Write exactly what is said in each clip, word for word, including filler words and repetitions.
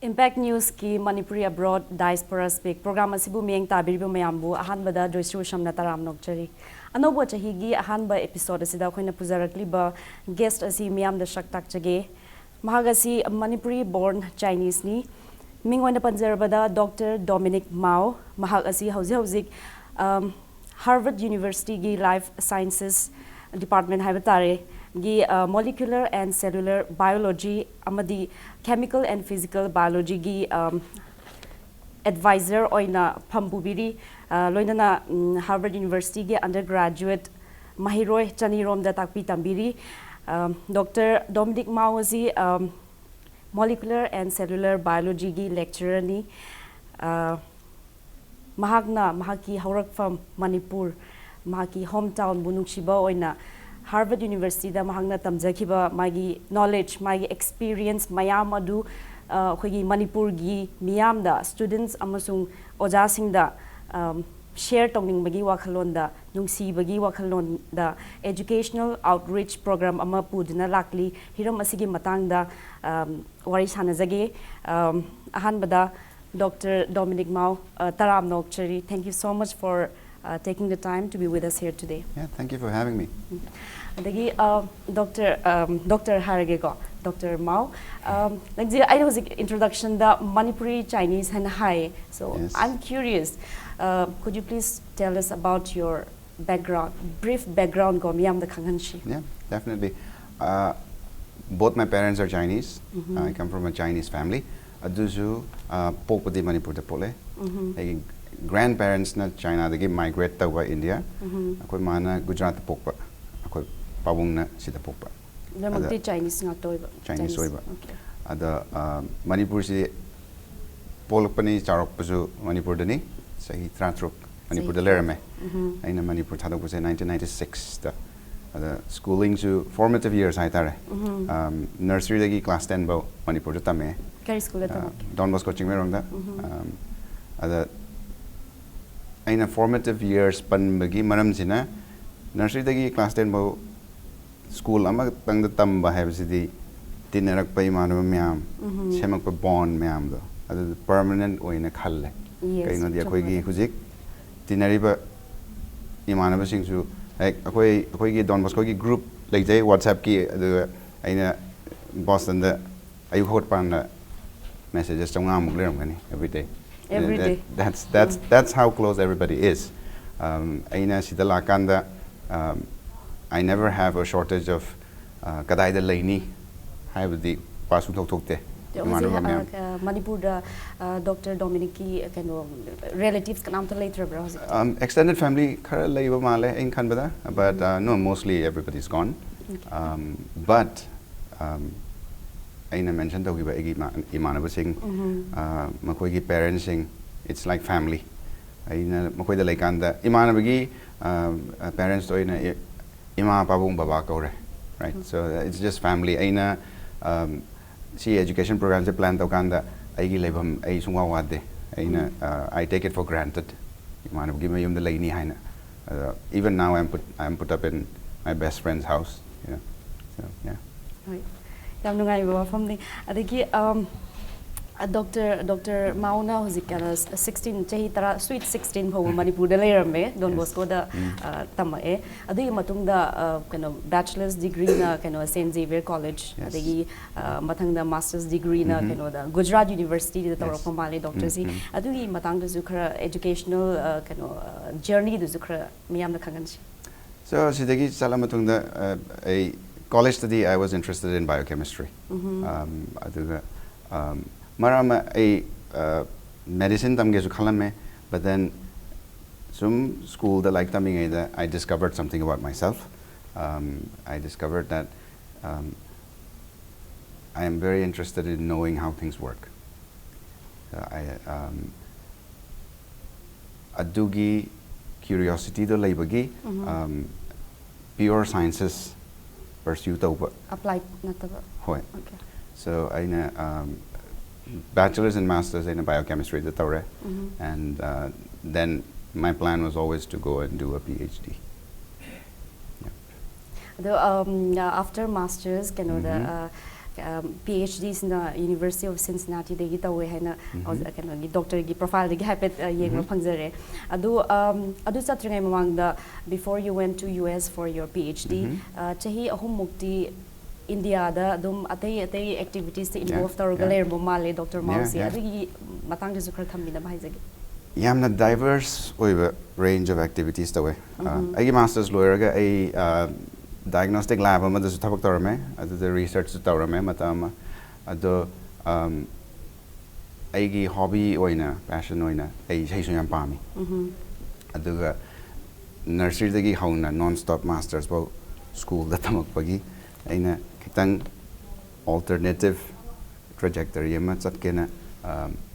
Impact Newsꯀꯤ Manipuri Abroad Diaspora Speak program ꯑꯁꯤꯕꯨ ꯃꯤꯠꯌꯦꯡ ꯇꯥꯕꯤꯔꯤꯕ ꯃꯌꯥꯝꯕꯨ ꯑꯍꯥꯟꯕꯗ ꯖꯣꯏꯁ꯭ꯔꯤ ꯎꯁꯝꯅ ꯇꯔꯥꯝꯅ ꯑꯣꯛꯆꯔꯤ꯫ ꯑꯅꯧꯕ ꯆꯍꯤꯒꯤ ꯑꯍꯥꯟꯕ episode ꯑꯁꯤꯗ ꯑꯩꯈꯣꯏꯅ ꯄꯨꯖꯔꯛꯂꯤꯕ guest ꯑꯁꯤ ꯃꯤꯌꯥꯝꯗ ꯁꯛ ꯇꯥꯛꯆꯒꯦ꯫ ꯃꯍꯥꯛ ꯑꯁꯤ Manipuri born Chineseꯅꯤ꯫ ꯃꯤꯡ ꯑꯣꯏꯅ ꯄꯟꯖꯔꯕꯗ Doctor Dominic Mao꯫ ꯃꯍꯥꯛ ꯑꯁꯤ ꯍꯧꯖꯤꯛ ꯍꯧꯖꯤꯛ ꯑꯝ, Harvard Universityꯒꯤ Life Sciences Department ꯍꯥꯏꯕ ꯇꯥꯔꯦ, ꯒꯤ, ꯑ, Molecular and Cellular Biology ꯑꯃꯗꯤ Chemical and Physical Biologyꯒꯤ, ꯑꯝ, advisor ꯑꯣꯏꯅ ꯐꯝ ꯄꯨꯕꯤꯔꯤ꯫ ꯑ, ꯂꯣꯏꯅꯅ, ꯎꯝ, Harvard Universityꯒꯤ undergraduate ꯃꯍꯩꯔꯣꯏ ꯆꯅꯤꯔꯣꯝꯗ ꯇꯥꯛꯄꯤ ꯇꯝꯕꯤꯔꯤ꯫ ꯑꯝ, Doctor Dominic Mao ꯑꯁꯤ, ꯑꯝ, Molecular and Cellular Biologyꯒꯤ lecturerꯅꯤ꯫ ꯑ, ꯃꯍꯥꯛꯅ ꯃꯍꯥꯛꯀꯤ ꯍꯧꯔꯛꯐꯝ ꯃꯅꯤꯄꯨꯔ, ꯃꯍꯥꯛꯀꯤ home townꯕꯨ ꯅꯨꯡꯁꯤꯕ ꯑꯣꯏꯅ Harvard Universityꯗ ꯃꯍꯥꯛꯅ ꯇꯝꯖꯈꯤꯕ ꯃꯥꯒꯤ knowledge, ꯃꯥꯒꯤ experience ꯃꯌꯥꯝ ꯑꯗꯨ, ꯑ, ꯑꯩꯈꯣꯏꯒꯤ ꯃꯅꯤꯄꯨꯔꯒꯤ ꯃꯤꯌꯥꯝꯗ, students ꯑꯃꯁꯨꯡ ꯑꯣꯖꯥꯁꯤꯡꯗ, ꯑꯝ, share ꯇꯧꯅꯤꯡꯕꯒꯤ ꯋꯥꯈꯜꯂꯣꯟꯗ, ꯅꯨꯡꯁꯤꯕꯒꯤ ꯋꯥꯈꯜꯂꯣꯟꯗ educational outreach program ꯑꯃ ꯄꯨꯗꯨꯅ ꯂꯥꯛꯂꯤ꯫ ꯍꯤꯔꯝ ꯑꯁꯤꯒꯤ ꯃꯇꯥꯡꯗ, ꯑꯝ, ꯋꯥꯔꯤ ꯁꯥꯟꯅꯖꯒꯦ꯫ ꯑꯝ, ꯑꯍꯥꯟꯕꯗ Doctor Dominic Mao, ꯑ, ꯇꯔꯥꯝꯅ ꯑꯣꯛꯆꯔꯤ꯫ Thank you so much for, uh, taking the time to be with us here today. Yeah, thank you for having me. ꯑꯗꯒꯤ, ꯑ, Doctor, ꯑꯝ, Doctor ꯍꯥꯏꯔꯒꯦꯀꯣ, Doctor Mao꯫ ꯑꯝ, ꯅꯪꯁꯦ ꯑꯩꯅ ꯍꯧꯖꯤꯛ introductionꯗ Manipuri Chinese ꯍꯥꯏꯅ ꯍꯥꯏꯌꯦ꯫ So, Yes. I'm curious, uh, could you please tell us about your background, brief background ꯀꯣ, ꯃꯤꯌꯥꯝꯗ ꯈꯪꯍꯟꯁꯤ꯫ Yeah, definitely. Uh, both my parents are Chinese. I come from a Chinese family. ꯑꯗꯨꯁꯨ, uh, ꯄꯣꯛꯄꯗꯤ ꯃꯅꯤꯄꯨꯔꯗ ꯄꯣꯛꯂꯦ꯫ ꯑꯩꯒꯤ grandparentsꯅ Chinaꯗꯒꯤ migrate ꯇꯧꯕ India꯫ ꯑꯩꯈꯣꯏ ꯃꯥꯅ ꯒꯨꯖꯔꯥꯠꯇ ꯄꯣꯛꯄ, ꯑꯩꯈꯣꯏ ꯄꯥꯕꯨꯡꯅ ꯁꯤꯗ ꯄꯣꯛꯄ꯫ ꯂꯣꯏꯅꯃꯛꯇꯤ ꯑꯗ Chinese ꯉꯥꯛꯇ ꯑꯣꯏꯕ? Chinese ꯑꯣꯏꯕ꯫ Okay. ꯑꯗ, uh, ꯃꯅꯤꯄꯨꯔꯁꯤ ꯄꯣꯛꯂꯛꯄꯅꯤ, ꯆꯥꯎꯔꯛꯄꯁꯨ ꯃꯅꯤꯄꯨꯔꯗꯅꯤ꯫ ꯆꯍꯤ ꯇꯔꯥꯇꯔꯨꯛ ꯃꯅꯤꯄꯨꯔꯗ ꯆꯍꯤ ꯂꯩꯔꯝꯃꯦ꯫ ꯎꯝ꯫ ꯑꯩꯅ ꯃꯅꯤꯄꯨꯔ ꯊꯥꯗꯣꯛꯄꯁꯦ nineteen ninety-sixꯇ꯫ ꯑꯗ schoolingꯁꯨ, formative years ꯍꯥꯏꯇꯥꯔꯦ꯫ ꯎꯝ꯫ Um, nurseryꯗꯒꯤ class ten ꯐꯥꯎ ꯃꯅꯤꯄꯨꯔꯗ ꯇꯝꯃꯦ꯫ ꯀꯔꯤ schoolꯗ Uh, ꯇꯝꯃꯛꯀꯦ? Don Bosco ꯆꯤꯡꯃꯩꯔꯣꯡꯗ꯫ ꯎꯝ꯫ Um, ꯑꯗ ꯑꯩꯅ formative years ꯄꯟꯕꯒꯤ ꯃꯔꯝꯁꯤꯅ, nurseryꯗꯒꯤ class ten ꯐꯥꯎ school ꯑꯃꯇꯪꯗ ꯇꯝꯕ ꯍꯥꯏꯕꯁꯤꯗꯤ ꯇꯤꯟꯅꯔꯛꯄ ꯏꯃꯥꯟꯅꯕ ꯃꯌꯥꯝ, ꯁꯦꯝꯃꯛꯄ ꯕꯣꯟ ꯃꯌꯥꯝꯗꯣ, ꯑꯗꯨ ꯄꯔꯃꯅꯦꯟ ꯑꯣꯏꯅ ꯈꯜꯂꯦ꯫ Yes, ꯀꯩꯅꯣꯗꯤ ꯑꯩꯈꯣꯏꯒꯤ ꯆꯨꯝꯕꯅꯦ꯫ ꯍꯧꯖꯤꯛ ꯇꯤꯟꯅꯔꯤꯕ ꯏꯃꯥꯟꯅꯕꯁꯤꯡꯁꯨ, ꯂꯥꯏꯛ, ꯑꯩꯈꯣꯏ ꯑꯩꯈꯣꯏꯒꯤ ꯗꯣꯟ ꯕꯣꯁꯀꯣꯒꯤ ꯒ꯭ꯔꯨꯞ ꯂꯩꯖꯩ ꯋꯥꯠꯁꯑꯦꯞꯀꯤ, ꯑꯗꯨꯒ ꯑꯩꯅ ꯕꯣꯁꯇꯟꯗ ꯑꯌꯨꯛ ꯍꯧꯒꯠꯄ ꯀꯥꯟꯗ ꯃꯦꯁꯦꯖꯦꯁ ꯆꯥꯝꯃꯉꯥꯃꯨꯛ ꯂꯩꯔꯝꯒꯅꯤ, every day. Every That- day. That's that's that's how close everybody is. Um, ꯑꯩꯅ ꯁꯤꯗ ꯂꯥꯛꯀꯥꯟꯗ, um, I never have a shortage of, uh, ꯀꯗꯥꯏꯗ ꯂꯩꯅꯤ ꯍꯥꯏꯕꯗꯤ ꯄꯥ ꯁꯨꯡꯊꯣꯛ ꯊꯣꯛꯇꯦ꯫ ꯍꯧꯖꯤꯛ, ꯏꯃꯥꯟꯅꯕ ꯃꯌꯥꯝ꯫ ꯑ, ꯃꯅꯤꯄꯨꯔꯗ, ꯑ, ꯗꯣꯛꯇꯔ ꯗꯣꯃꯤꯅꯤꯛꯀꯤ ꯀꯩꯅꯣ, ꯔꯤꯂꯦꯇꯤꯚꯁ ꯀꯅꯥꯝꯇ ꯂꯩꯇ꯭ꯔꯕ꯭ꯔꯥ ꯍꯧꯖꯤꯛ? Um, extended family ꯈꯔ ꯂꯩꯕ ꯃꯥꯜꯂꯦ ꯑꯩꯅ ꯈꯟꯕꯗ, but, uh, no, mostly everybody's gone. Um, but, um, ꯑꯩꯅ ꯃꯦꯟꯁꯟ ꯇꯧꯈꯤꯕ ꯑꯩꯒꯤ ꯏꯃꯥ- ꯏꯃꯥꯟꯅꯕꯁꯤꯡ, uh, ꯃꯈꯣꯏꯒꯤ ꯄꯦꯔꯦꯟꯁꯁꯤꯡ, it's like family. ꯑꯩꯅ ꯃꯈꯣꯏꯗ ꯂꯩꯀꯥꯟꯗ ꯏꯃꯥꯟꯅꯕꯒꯤ, uh, ꯄꯦꯔꯦꯟꯁꯇ ꯑꯣꯏꯅ ꯏ- ꯏꯃꯥ ꯄꯥꯕꯨꯡ ꯕꯕꯥ ꯀꯧꯔꯦ, right? So it's just family. ꯑꯩꯅ, um, ꯁꯤ ꯑꯦꯖꯨꯀꯦꯁꯟ ꯄ꯭ꯔꯣꯒ꯭ꯔꯥꯝꯁꯦ ꯄ꯭ꯂꯥꯟ ꯇꯧꯀꯥꯟꯗ ꯑꯩꯒꯤ ꯂꯩꯐꯝ ꯑꯩ ꯁꯨꯡꯋꯥ ꯋꯥꯗꯦ꯫ ꯑꯩꯅ, uh, I take it for granted, ꯏꯃꯥꯟꯅꯕꯒꯤ ꯃꯌꯨꯝꯗ ꯂꯩꯅꯤ ꯍꯥꯏꯅ꯫ ꯑꯗꯣ even now I'm put I'm put up in my best friend's house, you know. So, yeah. ꯍꯣꯏ, ꯌꯥꯝ ꯅꯨꯡꯉꯥꯏꯕ ꯋꯥꯐꯝꯅꯤ꯫ ꯑꯗꯒꯤ, um, ꯗꯣꯛꯇꯔ ꯗꯣꯛꯇꯔ ꯃꯥꯎꯅ ꯍꯧꯖꯤꯛ ꯀꯩꯅꯣ, ꯁꯤꯛꯁꯇꯤꯟ, ꯆꯍꯤ ꯇꯔꯥ, ꯁ꯭ꯋꯤꯠ ꯁꯤꯛꯁꯇꯤꯟ ꯐꯥꯎꯕ ꯃꯅꯤꯄꯨꯔꯗ ꯂꯩꯔꯝꯃꯦ, ꯗꯣꯟ Yes. ꯕꯣꯁꯀꯣꯗ, Mm. ꯑ, ꯇꯝꯃꯛꯑꯦ꯫ ꯑꯗꯨꯒꯤ ꯃꯇꯨꯡꯗ, ꯑ, ꯀꯩꯅꯣ, ꯕꯦꯆꯂꯔꯁ ꯗꯤꯒ꯭ꯔꯤꯅ ꯀꯩꯅꯣ, ꯁꯦꯟ ꯖꯦꯕꯤꯌꯔ ꯀꯣꯂꯦꯖ, Yes. ꯑꯗꯒꯤ, ꯑ, ꯃꯊꯪꯗ ꯃꯥꯁꯇꯔꯁ ꯗꯤꯒ꯭ꯔꯤꯅ Mhm. ꯀꯩꯅꯣꯗ, ꯒꯨꯖꯔꯥꯠ ꯌꯨꯅꯤꯚꯔꯁꯤꯇꯤꯗ Yes. ꯇꯧꯔꯛꯄ ꯃꯥꯜꯂꯦ ꯗꯣꯛꯇꯔꯁꯤ꯫ Mm, mm. ꯑꯗꯨꯒꯤ ꯃꯇꯥꯡꯗꯁꯨ ꯈꯔ, ꯑꯦꯖꯨꯀꯦꯁꯅꯦꯜ, ꯑ, ꯀꯩꯅꯣ, ꯑ, ꯖꯔꯅꯤꯗꯨꯁꯨ ꯈꯔ ꯃꯤꯌꯥꯝꯗ ꯈꯪꯍꯟꯁꯤ꯫ So, ꯁꯤꯗꯒꯤ ꯆꯠꯂ ꯃꯇꯨꯡꯗ, uh, ꯑꯩ ꯀꯣꯂꯦꯖꯇꯗꯤ I was interested in biochemistry. Um, ꯑꯗꯨꯒ, um, ꯃꯔꯛ ꯑꯃ ꯑꯩ, uh, ꯃꯦꯗꯤꯁꯤꯟ ꯇꯝꯒꯦꯁꯨ ꯈꯜꯂꯝꯃꯦ, but then ꯁꯨꯝ ꯁ꯭ꯀꯨꯜꯗ ꯂꯥꯏꯔꯤꯛ ꯇꯝꯃꯤꯉꯩꯗ I discovered something about myself. Um, I discovered that, um, I am very interested in knowing how things work. Uh, I, um, ꯑꯗꯨꯒꯤ ꯀ꯭ꯌꯨꯔꯤꯌꯣꯁꯤꯇꯤꯗꯣ ꯂꯩꯕꯒꯤ, um, pure sciences pursue ꯇꯧꯕ꯫ Apply ꯅꯠꯇꯕ꯫ ꯍꯣꯏ꯫ Okay. So ꯑꯩꯅ, um, bachelor's and master's ꯑꯩꯅ biochemistryꯗ ꯇꯧꯔꯦ, and, uh, then my plan was always to go and do a PhD. ꯑꯗꯣ, um, after masters ꯀꯩꯅꯣꯗ, Mhm. uh, ꯄꯤ ꯑꯩꯆ ꯗꯤꯁꯤꯅ university of ꯁꯤꯟꯁꯤꯅꯥꯇꯤꯗꯒꯤ ꯇꯧꯋꯦ ꯍꯥꯏꯅ ꯀꯩꯅꯣꯒꯤ ꯗꯣꯛꯇꯔꯒꯤ ꯄ꯭ꯔꯣꯐꯥꯏꯜꯗꯒꯤ ꯍꯥꯏꯐꯦꯠ ꯌꯦꯡꯕ ꯐꯪꯖꯔꯦ꯫ ꯑꯗꯨ ꯑꯗꯨ ꯆꯠꯇ꯭ꯔꯤꯉꯩ ꯃꯃꯥꯡꯗ, before you went to U S for your P H D, ꯆꯍꯤ ꯑꯍꯨꯝꯃꯨꯛꯇꯤ ꯏꯟꯗꯤꯌꯥꯗ ꯑꯗꯨꯝ ꯑꯇꯩ ꯑꯇꯩ ꯑꯦꯛꯇꯤꯚꯤꯇꯤꯁꯇ ꯏꯟꯚꯣꯜꯚ ꯇꯧꯔꯒ ꯂꯩꯔꯝꯕ ꯃꯥꯜꯂꯦ ꯗꯣꯛꯇꯔ ꯃꯥꯎꯁꯦ꯫ ꯑꯗꯨꯒꯤ ꯃꯇꯥꯡꯗꯁꯨ ꯈꯔ ꯊꯝꯕꯤꯅꯕ ꯍꯥꯏꯖꯒꯦ꯫ ꯌꯥꯝꯅ diverse ꯑꯣꯏꯕ range of activities ꯇꯧꯋꯦ꯫ ꯑꯩꯒꯤ ꯃꯥꯁꯇꯔꯁ ꯂꯣꯏꯔꯒ ꯑꯩ diagnostic lab ꯑꯃꯗꯁꯨ ꯊꯕꯛ ꯇꯧꯔꯝꯃꯦ, ꯑꯗꯨꯗ ꯔꯤꯁꯔꯆꯁꯨ ꯇꯧꯔꯝꯃꯦ ꯃꯇꯝ ꯑꯃ꯫ ꯑꯗꯣ ꯑꯩꯒꯤ ꯍꯣꯕꯤ ꯑꯣꯏꯅ, ꯄꯦꯁꯟ ꯑꯣꯏꯅ ꯑꯩ ꯏꯁꯩꯁꯨ ꯌꯥꯝ ꯄꯥꯝꯃꯤ꯫ ꯑꯗꯨꯒ ꯅꯔꯁꯔꯤꯗꯒꯤ ꯍꯧꯅ ꯅꯣꯟ ꯁ꯭ꯇꯣꯞ ꯃꯥꯁꯇꯔꯁ ꯐꯥꯎ ꯁ꯭ꯀꯨꯜꯗ ꯇꯝꯃꯛꯄꯒꯤ ꯑꯩꯅ ꯈꯤꯇꯪ ꯑꯣꯜꯇꯔꯅꯦꯇꯤꯞ ꯇ꯭ꯔꯦꯖꯦꯛꯇꯔꯤ ꯑꯃ ꯆꯠꯀꯦꯅ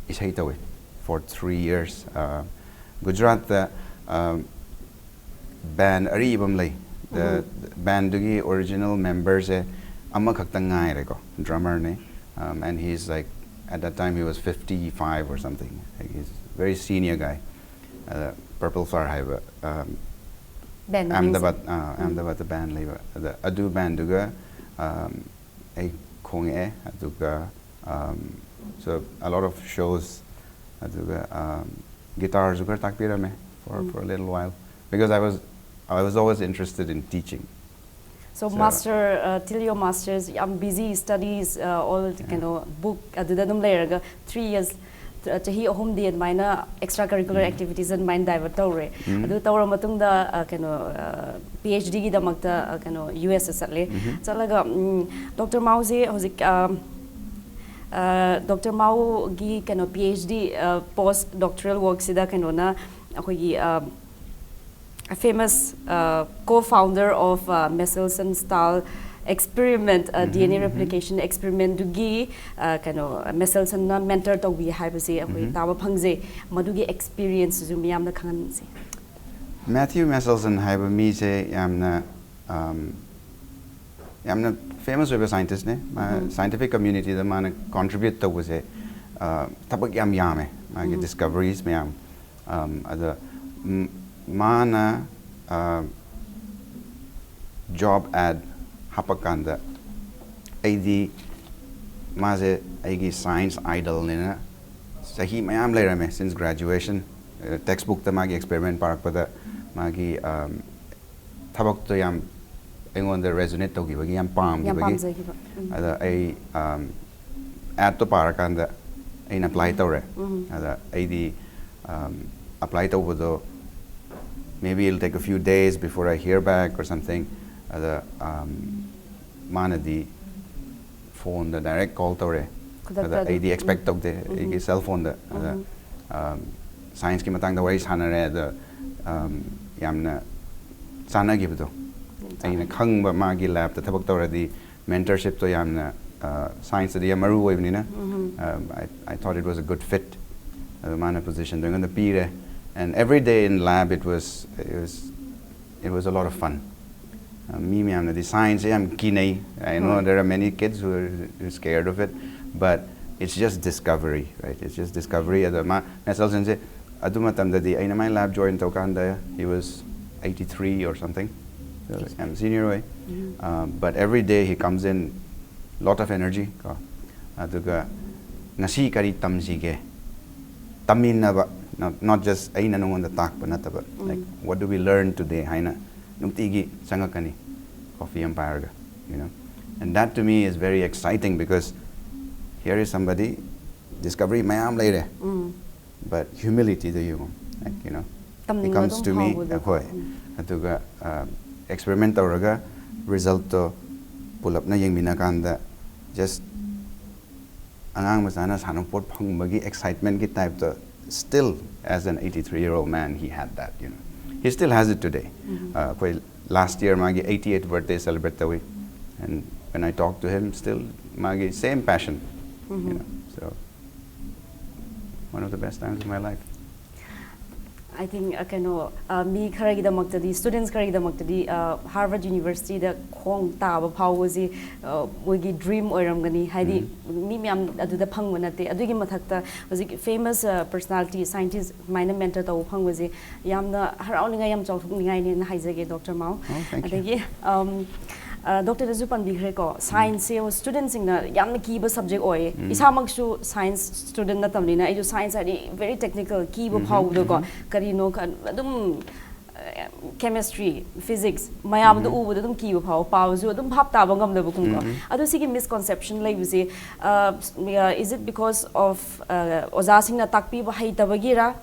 ꯏꯁꯩ ꯇꯧꯋꯦ for three years꯫ ꯒꯨꯖꯔꯥꯠꯇ ꯕꯦꯟ ꯑꯔꯤꯕ ꯑꯃ ꯂꯩ꯫ ꯕꯦꯟꯗꯨꯒꯤ ꯑꯣꯔꯤꯖꯤꯅꯦꯜ ꯃꯦꯝꯕꯔꯁꯦ ꯑꯃꯈꯛꯇꯪ ꯉꯥꯏꯔꯦꯀꯣ, ꯗ꯭ꯔꯃꯔꯅꯦ꯫ And he's like, at that time he was fifty five or something, like, he's very senior guy꯫ ꯑꯗ ꯄꯔꯄꯜ ꯐ꯭ꯂꯥꯋꯔ ꯍꯥꯏꯕ ꯑꯍꯃꯗꯥꯕꯥꯗ ꯑꯍꯃꯗꯥꯕꯥꯗꯇ ꯕꯦꯟ ꯂꯩꯕ꯫ ꯑꯗ ꯑꯗꯨ ꯕꯦꯟꯗꯨꯒ ꯑꯩ ꯈꯣꯡꯉꯛꯑꯦ꯫ ꯑꯗꯨꯒ so a lot of shows, ꯑꯗꯨꯒ ꯒꯤꯇꯥꯔꯁꯨ ꯈꯔ ꯇꯥꯛꯄꯤꯔꯝꯃꯦ for for a little while, because I was I was always interested in teaching꯫ So master, uh, till your masters, ꯌꯥꯝ busy studies, uh, all ꯀꯩꯅꯣ book ꯑꯗꯨꯗ ꯑꯗꯨꯝ ꯂꯩꯔꯒ three years, ꯆꯍꯤ ꯑꯍꯨꯝꯗꯤ ꯑꯗꯨꯃꯥꯏꯅ extra curricular activities ꯑꯗꯨꯃꯥꯏꯅ divert ꯇꯧꯔꯦ꯫ ꯑꯗꯨ ꯇꯧꯔ ꯃꯇꯨꯡꯗ ꯀꯩꯅꯣ ꯄꯤ ꯑꯩꯆ ꯗꯤꯒꯤꯗꯃꯛꯇ ꯀꯩꯅꯣ ꯌꯨ ꯑꯦꯁꯇ ꯆꯠꯂꯦ꯫ ꯆꯠꯂꯒ ꯗꯣꯛꯇꯔ ꯃꯥꯎꯁꯦ ꯍꯧꯖꯤꯛ ꯗꯣꯛꯇꯔ ꯃꯥꯎꯒꯤ ꯀꯩꯅꯣ ꯄꯤ ꯑꯩꯆ ꯗꯤ ꯄꯣꯁ ꯗꯣꯛꯇꯔꯦꯜ ꯋꯥꯔꯛꯁꯤꯗ ꯀꯩꯅꯣꯅ ꯑꯩꯈꯣꯏꯒꯤ famous uh, co-founder of uh, Meselson style experiment, uh, D N A replication experiment ꯗꯨꯒꯤ uh, ꯀꯩꯅꯣ ꯃꯦꯁꯦꯜꯁꯟꯅ ꯃꯦꯟꯇꯔ ꯇꯧꯕꯤ ꯍꯥꯏꯕꯁꯦ ꯑꯩꯈꯣꯏ ꯇꯥꯕ ꯐꯪꯖꯩ꯫ ꯃꯗꯨꯒꯤ ꯑꯦꯛꯁꯄꯤꯔꯤꯌꯦꯟꯁꯁꯨ ꯃꯤꯌꯥꯝꯗ ꯈꯪꯍꯟꯁꯦ꯫ ꯃꯦꯊ꯭ꯌꯨ ꯃꯦꯁꯦꯜꯁꯟ ꯍꯥꯏꯕ ꯃꯤꯁꯦ ꯌꯥꯝꯅ ꯌꯥꯝꯅ ꯐꯦꯃꯁ ꯑꯣꯏꯕ ꯁꯥꯏꯟꯇꯤꯁꯅꯦ꯫ ꯃꯥ ꯁꯥꯏꯟꯇꯤꯐꯤꯛ ꯀꯝꯃ꯭ꯌꯨꯅꯤꯇꯤꯗ ꯃꯥꯅ ꯀꯣꯟꯇ꯭ꯔꯤꯕ꯭ꯌꯨꯠ ꯇꯧꯕꯁꯦ ꯊꯕꯛ ꯌꯥꯝ ꯌꯥꯝꯃꯦ꯫ ꯃꯥꯒꯤ ꯗꯤꯁꯀꯚꯔꯤꯁ ꯃꯌꯥꯝ ꯑꯗ ꯃꯥꯅ ꯖꯣꯕ ꯑꯦꯗ ꯍꯥꯞꯄꯀꯥꯟꯗ ꯑꯩꯗꯤ ꯃꯥꯁꯦ ꯑꯩꯒꯤ science idolꯅꯦꯅ ꯆꯍꯤ ꯃꯌꯥꯝ ꯂꯩꯔꯝꯃꯦ, since graduation. Textbookꯇ ꯃꯥꯒꯤ experiment ꯄꯥꯔꯛꯄꯗ ꯃꯥꯒꯤ ꯑꯝ, ꯊꯕꯛꯇꯣ ꯌꯥꯝ ꯑꯩꯉꯣꯟꯗ resonate ꯇꯧꯈꯤꯕꯒꯤ, ꯌꯥꯝ ꯌꯥꯝ ꯄꯥꯝꯈꯤꯕꯒꯤ ꯄꯥꯝꯖꯈꯤꯕ ꯎꯝ. ꯑꯗ ꯑꯩ ꯑꯗꯇꯣ ꯄꯥꯔꯀꯥꯟꯗ ꯑꯩꯅ apply ꯇꯧꯔꯦ. ꯎꯝ. ꯑꯗ ꯑꯩꯗꯤ apply ꯇꯧꯕꯗꯣ, maybe it'll take a few days before I hear back or something. ꯑꯗ ꯃꯥꯅꯗꯤ phoneꯗ direct call ꯇꯧꯔꯦ. ꯈꯨꯗꯛꯇ ꯑꯗ ꯑꯗꯨꯝ. ꯑꯩꯗꯤ expect ꯇꯧꯗꯦ, ꯑꯩꯒꯤ cell phoneꯗ. ꯑꯗ scienceꯀꯤ ꯃꯇꯥꯡꯗ ꯋꯥꯔꯤ ꯁꯥꯟꯅꯔꯦ, ꯑꯗ ꯌꯥꯝꯅ ꯆꯥꯟꯅꯈꯤꯕꯗꯣ. ꯑꯩꯅ ꯈꯪꯕ ꯃꯥꯒꯤ labꯇ ꯊꯕꯛ ꯇꯧꯔꯗꯤ mentorshipꯇꯣ ꯌꯥꯝꯅ scienceꯇꯗꯤ ꯌꯥꯝ ꯃꯔꯨ ꯑꯣꯏꯕꯅꯤꯅ. I, I thought it was a good fit. ꯑꯗꯣ ꯃꯥꯅ positionꯗꯣ ꯑꯩꯉꯣꯟꯗ ꯄꯤꯔꯦ, and every day in lab it was, it was, it was a lot of fun. Me ꯃꯌꯥꯝꯅꯗꯤ science ꯌꯥꯝ ꯀꯤꯅꯩ. I know there are many kids who are scared of it, but it's just discovery, right? It's just discovery. ꯑꯗꯣ ꯃꯥ Nestelsonꯁꯦ ꯑꯗꯨ ꯃꯇꯝꯗꯗꯤ, ꯑꯩꯅ ꯃꯥꯏ lab join ꯇꯧꯀꯥꯟꯗ, he was eighty-three or something, so ꯌꯥꯝ senior ꯑꯣꯏ. But every day he comes in, lot of energy ꯀꯣ. ꯑꯗꯨꯒ ꯉꯁꯤ ꯀꯔꯤ ꯇꯝꯁꯤꯒꯦ, ꯇꯝꯃꯤꯟꯅꯕ, not, not just ꯑꯩꯅ ꯅꯉꯣꯟꯗ ꯇꯥꯛꯄ ꯅꯠꯇꯕ, like, what do we learn today ꯍꯥꯏꯅ ꯅꯨꯡꯇꯤꯒꯤ ꯆꯪꯉꯛꯀꯅꯤ coffee ꯑꯃ ꯄꯥꯏꯔꯒ, you know. And that to me is very exciting, because here is somebody, discovery ꯃꯌꯥꯝ ꯂꯩꯔꯦ, but humilityꯗ ꯌꯦꯡꯉꯣ, like, you know, he comes to me. ꯍꯣꯏ. ꯑꯗꯨꯒ experiment ꯇꯧꯔꯒ resultꯇꯣ ꯄꯨꯂꯞꯅ ꯌꯦꯡꯃꯤꯟꯅ ꯀꯥꯟꯗ, just ꯑꯉꯥꯡ ꯃꯆꯥꯅ ꯁꯥꯟꯅꯄꯣꯠ ꯐꯪꯕꯒꯤ excitementꯀꯤ typeꯇ, still, as an eighty-three year old man, he had that, you know. He still has it today. ꯑꯩꯈꯣꯏ last year ꯃꯥꯒꯤ eighty-eighth birthday celebrate ꯇꯧꯏ, and when I talk to him, still ꯃꯥꯒꯤ same passion, you know. So, one of the best times of my life. I think, uh, ꯀꯩꯅꯣ, uh, ꯃꯤ ꯈꯔꯒꯤꯗꯃꯛꯇꯗꯤ, students ꯈꯔꯒꯤꯗꯃꯛꯇꯗꯤ, uh, Harvard Universityꯗ ꯈꯣꯡ ꯇꯥꯕ ꯐꯥꯎꯕꯁꯤ, uh, ꯃꯣꯏꯒꯤ dream ꯑꯣꯏꯔꯝꯒꯅꯤ, ꯍꯥꯏꯗꯤ ꯃꯤ ꯃꯌꯥꯝ ꯑꯗꯨꯗ ꯐꯪꯕ ꯅꯠꯇꯦ꯫ ꯑꯗꯨꯒꯤ ꯃꯊꯛꯇ ꯍꯧꯖꯤꯛ famous, uh, personality, scientist ꯁꯨꯃꯥꯏꯅ mentor ꯇꯧꯕ ꯐꯪꯕꯁꯦ ꯌꯥꯝꯅ ꯍꯔꯥꯎꯅꯤꯡꯉꯥꯏ, ꯌꯥꯝ ꯆꯥꯎꯊꯣꯛꯅꯤꯡꯉꯥꯏꯅꯦꯅ ꯍꯥꯏꯖꯒꯦ, Doctor Mao꯫ Oh, thank you. ꯑꯗꯒꯤ, um, ꯗꯣꯛꯇꯔꯅꯁꯨ ꯄꯟꯕꯤꯈ꯭ꯔꯦꯀꯣ, ꯁꯥꯏꯟꯁꯁꯦ ꯁ꯭ꯇꯨꯗꯦꯟꯁꯤꯡꯅ ꯌꯥꯝꯅ ꯀꯤꯕ ꯁꯕꯖꯦꯛ ꯑꯣꯏꯌꯦ꯫ ꯏꯁꯥꯃꯛꯁꯨ ꯁꯥꯏꯟꯁ ꯁ꯭ꯇꯨꯗꯦꯟ ꯅꯠꯇꯕꯅꯤꯅ ꯑꯩꯁꯨ ꯁꯥꯏꯟꯁ ꯍꯥꯏꯗꯤ ꯚꯦꯔꯤ ꯇꯦꯛꯅꯤꯀꯦꯜ, ꯀꯤꯕ ꯐꯥꯎꯕꯗꯣꯀꯣ, ꯀꯔꯤꯅꯣ ꯈꯟ- ꯑꯗꯨꯝ ꯀꯦꯃꯤꯁꯇ꯭ꯔꯤ, ꯐꯤꯖꯤꯛꯁ ꯃꯌꯥꯝꯗꯣ ꯎꯕꯗ ꯑꯗꯨꯝ ꯀꯤꯕ ꯐꯥꯎꯕ, ꯄꯥꯕꯁꯨ ꯑꯗꯨꯝ ꯚꯥꯞ ꯇꯥꯕ ꯉꯝꯗꯕꯒꯨꯝꯀꯣ꯫ ꯑꯗꯨ ꯁꯤꯒꯤ ꯃꯤꯁꯀꯣꯟꯁꯦꯞꯁꯟ ꯂꯩꯕꯁꯦ, is it because of ꯑꯣꯖꯥꯁꯤꯡꯅ ꯇꯥꯛꯄꯤꯕ ꯍꯩꯇꯕꯒꯤꯔ,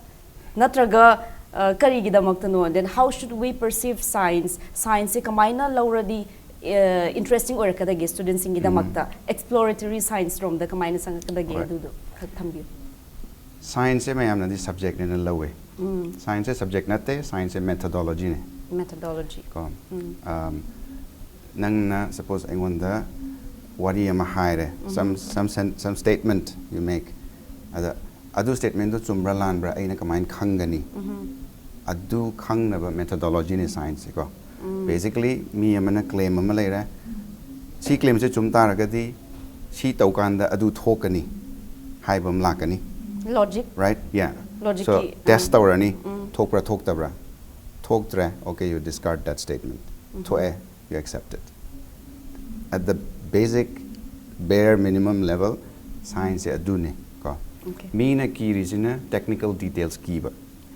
ꯅꯠꯇ꯭ꯔꯒ ꯀꯔꯤꯒꯤꯗꯃꯛꯇꯅꯣ? Then how should we perceive science? ꯁꯥꯏꯟꯁꯁꯦ ꯀꯃꯥꯏꯅ ꯂꯧꯔꯗꯤ ꯏꯟꯇꯔꯦꯁꯇꯤꯡ ꯑꯣꯏꯔꯛꯀꯗꯒꯦ ꯁ꯭ꯇꯨꯗꯦꯟꯁꯤꯡꯒꯤꯗꯃꯛꯇ? ꯑꯦꯛꯁꯄ꯭ꯂꯣꯔꯦꯇꯔꯤ ꯁꯥꯏꯟꯁ ꯔꯣꯝꯗ ꯀꯃꯥꯏꯅ ꯆꯪꯉꯛꯀꯗꯒꯦ? ꯑꯗꯨꯗꯣ ꯈꯛ ꯊꯝꯕꯤꯌꯨ꯫ ꯁꯥꯏꯟꯁꯁꯦ ꯃꯌꯥꯝꯅꯗꯤ ꯁꯕꯖꯦꯛꯅꯦꯅ ꯂꯧꯋꯦ꯫ ꯁꯥꯏꯟꯁꯁꯦ ꯁꯕꯖꯦꯛ ꯅꯠꯇꯦ, ꯁꯥꯏꯟꯁꯁꯦ ꯃꯦꯊꯣꯗꯣꯂꯣꯖꯤꯅꯦ꯫ ꯃꯦꯊꯣꯗꯣꯂꯣꯖꯤ꯫ ꯀꯣ ꯅꯪꯅ ꯁꯄꯣꯁ ꯑꯩꯉꯣꯟꯗ ꯋꯥꯔꯤ ꯑꯃ ꯍꯥꯏꯔꯦ, some some some statement you make, ꯑꯗ ꯑꯗꯨ ꯁ꯭ꯇꯦꯠꯃꯦꯟꯗꯨ ꯆꯨꯝꯕ꯭ꯔꯥ ꯂꯥꯟꯕ꯭ꯔꯥ ꯑꯩꯅ ꯀꯃꯥꯏꯅ ꯈꯪꯒꯅꯤ? ꯑꯗꯨ ꯈꯪꯅꯕ ꯃꯦꯊꯣꯗꯣꯂꯣꯖꯤꯅꯦ ꯁꯥꯏꯟꯁꯁꯦꯀꯣ꯫ ꯕꯦꯁꯤꯀꯂꯤ ꯃꯤ ꯑꯃꯅ ꯀ꯭ꯂꯦꯝ ꯑꯃ ꯂꯩꯔꯦ, ꯁꯤ ꯀ꯭ꯂꯦꯝꯁꯦ ꯆꯨꯝ ꯇꯥꯔꯒꯗꯤ ꯁꯤ ꯇꯧꯀꯥꯟꯗ ꯑꯗꯨ ꯊꯣꯛꯀꯅꯤ ꯍꯥꯏꯕ ꯑꯃ ꯂꯥꯛꯀꯅꯤ꯫ Logic. Right? Yeah. Logic So ꯀꯤ, test ꯑꯥ꯫ ꯇꯧꯔꯅꯤ, ꯊꯣꯛꯄ꯭ꯔꯥ ꯊꯣꯛꯇꯕ꯭ꯔꯥ? ꯊꯣꯛꯇ꯭ꯔꯦ, okay, you discard that statement. ꯊꯣꯛꯑꯦ, you accept it. At the basic, bare minimum level, science ꯁꯦ ꯑꯗꯨꯅꯦ ꯀꯣ꯫ Okay. ꯃꯤꯅ ꯀꯤꯔꯤꯁꯤꯅ technical details ꯀꯤꯕ,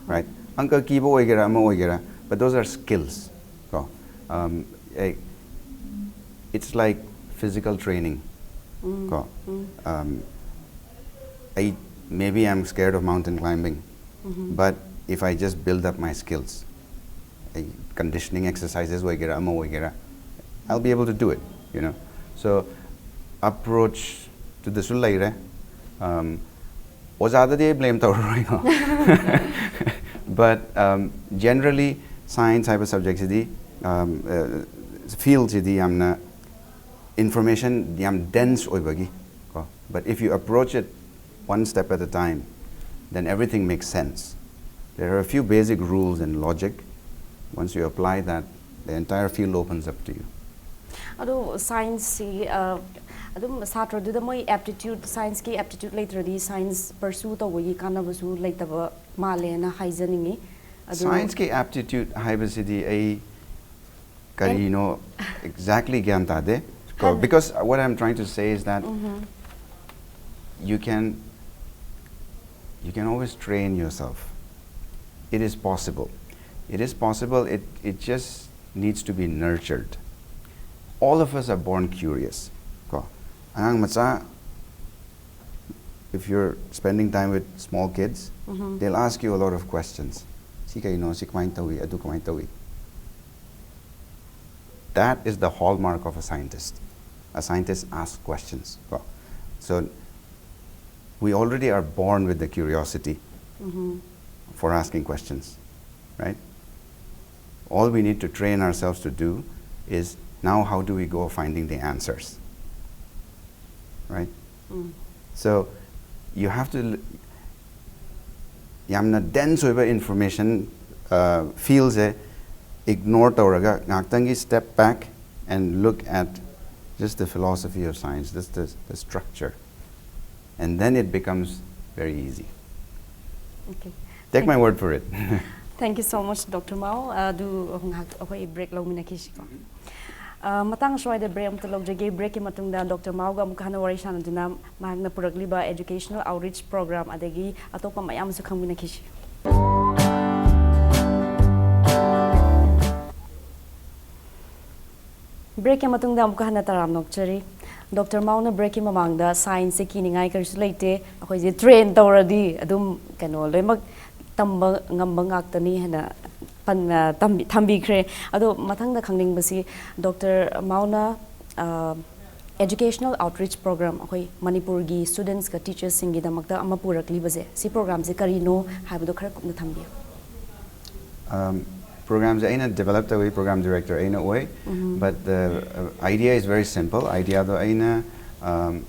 right? ꯑꯪꯀ ꯀꯤꯕ ꯑꯣꯏꯒꯦꯔꯥ ꯑꯃ ꯑꯣꯏꯒꯦꯔꯥ, but those are skills ꯀꯣ꯫ Um, ꯑꯩ- it's like physical training ꯀꯣ꯫ Um, ꯑꯩ maybe I'm scared of mountain climbing, but if I just build up my skills, ꯑꯩ conditioning exercises ꯑꯣꯏꯒꯦꯔꯥ ꯑꯃ ꯑꯣꯏꯒꯦꯔꯥ, I'll be able to do it, you know. So approach ꯇꯨꯗꯁꯨ ꯂꯩꯔꯦ꯫ Um, ꯑꯣꯖꯥꯗꯗꯤ ꯑꯩ blame ꯇꯧꯔꯔꯣꯏꯀꯣ꯫ But um, generally science ꯍꯥꯏꯕ ꯁꯕꯖꯦꯛꯁꯤꯗꯤ, um, uh, field ꯁꯤꯗꯤ ꯌꯥꯝꯅ information ꯌꯥꯝ dense ꯑꯣꯏꯕꯒꯤ ꯀꯣ꯫ But if you approach it one step at a time, then everything makes sense. There are a few basic rules and logic. Once you apply that, the entire field opens up to you. ꯑꯗꯣ ꯁꯥꯏꯟꯁꯁꯤ ꯑꯗꯨꯝ ꯁꯥꯇ꯭ꯔꯗꯨꯗ ꯃꯣꯏ aptitude, ꯁꯥꯏꯟꯁꯀꯤ aptitude ꯂꯩꯇ꯭ꯔꯗꯤ science ꯄꯔꯁꯨ ꯇꯧꯕꯒꯤ ꯀꯥꯟꯅꯕꯁꯨ ꯂꯩꯇꯕ ꯃꯥꯜꯂꯦꯅ ꯍꯥꯏꯖꯅꯤꯡꯉꯤ꯫ ꯑꯗꯣ ꯁꯥꯏꯟꯁꯀꯤ ꯑꯦꯞꯇꯤꯇ꯭ꯌꯨꯠ ꯍꯥꯏꯕꯁꯤꯗꯤ ꯑꯩ ꯀꯔꯤꯅꯣ exactly ꯒ꯭ꯌꯥꯟ ꯇꯥꯗꯦ꯫ ꯀꯣ, because what I'm trying to say is that you can, you can always train yourself. It is possible. It is possible. It, it just needs to be nurtured. All of us are born curious. ꯀꯣ, ꯑꯉꯥꯡ ꯃꯆꯥ, if you're spending time with small kids, they'll ask you a lot of questions. ꯁꯤ ꯀꯩꯅꯣ? ꯁꯤ ꯀꯃꯥꯏꯅ ꯇꯧꯏ? ꯑꯗꯨ ꯀꯃꯥꯏꯅ ꯇꯧꯏ? That is the hallmark of a scientist. A scientist asks questions. ꯀꯣ, so we already are born with the curiosity for asking questions, right? All we need to train ourselves to do is now how do we go finding the answers, right? So you have to l- ꯌꯥꯝꯅ dense ꯑꯣꯏꯕ information fieldꯁꯦ ignore ꯇꯧꯔꯒ ꯉꯥꯛꯇꯪꯒꯤ step back and look at just the philosophy of science, just the, the structure, and then it becomes very easy. Okay. Take my word for it. Thank you so much, Doctor Mao. ꯑꯗꯨ ꯉꯥꯏꯍꯥꯛ ꯑꯩꯈꯣꯏ break ꯂꯧꯃꯤꯟꯅꯈꯤꯁꯤꯀꯣ꯫ ꯑ, ꯃꯇꯥꯡ ꯁ꯭ꯋꯥꯏꯗ break ꯑꯃꯇ ꯂꯧꯖꯒꯦ꯫ Breakꯀꯤ ꯃꯇꯨꯡꯗ Doctor Maoꯒ ꯑꯃꯨꯛꯀ ꯍꯟꯅ ꯋꯥꯔꯤ ꯁꯥꯟꯅꯗꯨꯅ ꯃꯍꯥꯛꯅ ꯄꯨꯔꯛꯂꯤꯕ educational outreach program ꯑꯗꯒꯤ ꯑꯇꯣꯞꯄ ꯃꯌꯥꯝ ꯑꯃꯁꯨ ꯈꯪꯃꯤꯟꯅꯈꯤꯁꯤ꯫ Breakꯀꯤ ꯃꯇꯨꯡꯗ ꯑꯃꯨꯛꯀ ꯍꯟꯅ ꯇꯔꯥꯝꯅ ꯑꯣꯛꯆꯔꯤ꯫ Doctor Maoꯅ breakꯀꯤ ꯃꯃꯥꯡꯗ scienceꯁꯦ ꯀꯤꯅꯤꯡꯉꯥꯏ ꯀꯔꯤꯁꯨ ꯂꯩꯇꯦ, ꯑꯩꯈꯣꯏꯁꯦ train ꯇꯧꯔꯗꯤ ꯑꯗꯨꯝ ꯀꯩꯅꯣ ꯂꯣꯏꯅꯃꯛ ꯇꯝꯕ ꯉꯝꯕ ꯉꯥꯛꯇꯅꯤ ꯍꯥꯏꯅ ꯄꯟ-, ꯑ, ꯇꯝꯕꯤ-, ꯊꯝꯕꯤꯈ꯭ꯔꯦ꯫ ꯑꯗꯣ ꯃꯊꯪꯗ ꯈꯪꯅꯤꯡꯕꯁꯤ Doctor Maoꯅ, ꯑ, educational outreach program ꯑꯩꯈꯣꯏ ꯃꯅꯤꯄꯨꯔꯒꯤ studentsꯀ teachersꯁꯤꯡꯒꯤꯗꯃꯛꯇ ꯑꯃ ꯄꯨꯔꯛꯂꯤꯕꯁꯦ, ꯁꯤ programꯁꯦ ꯀꯔꯤꯅꯣ ꯍꯥꯏꯕꯗꯣ ꯈꯔ ꯀꯨꯞꯅ ꯊꯝꯕꯤꯌꯨ꯫ Programꯁꯦ ꯑꯩꯅ develop ꯇꯧꯏ, program director ꯑꯩꯅ ꯑꯣꯏ, but the uh, idea is very simple. Ideaꯗꯣ ꯑꯩꯅ um,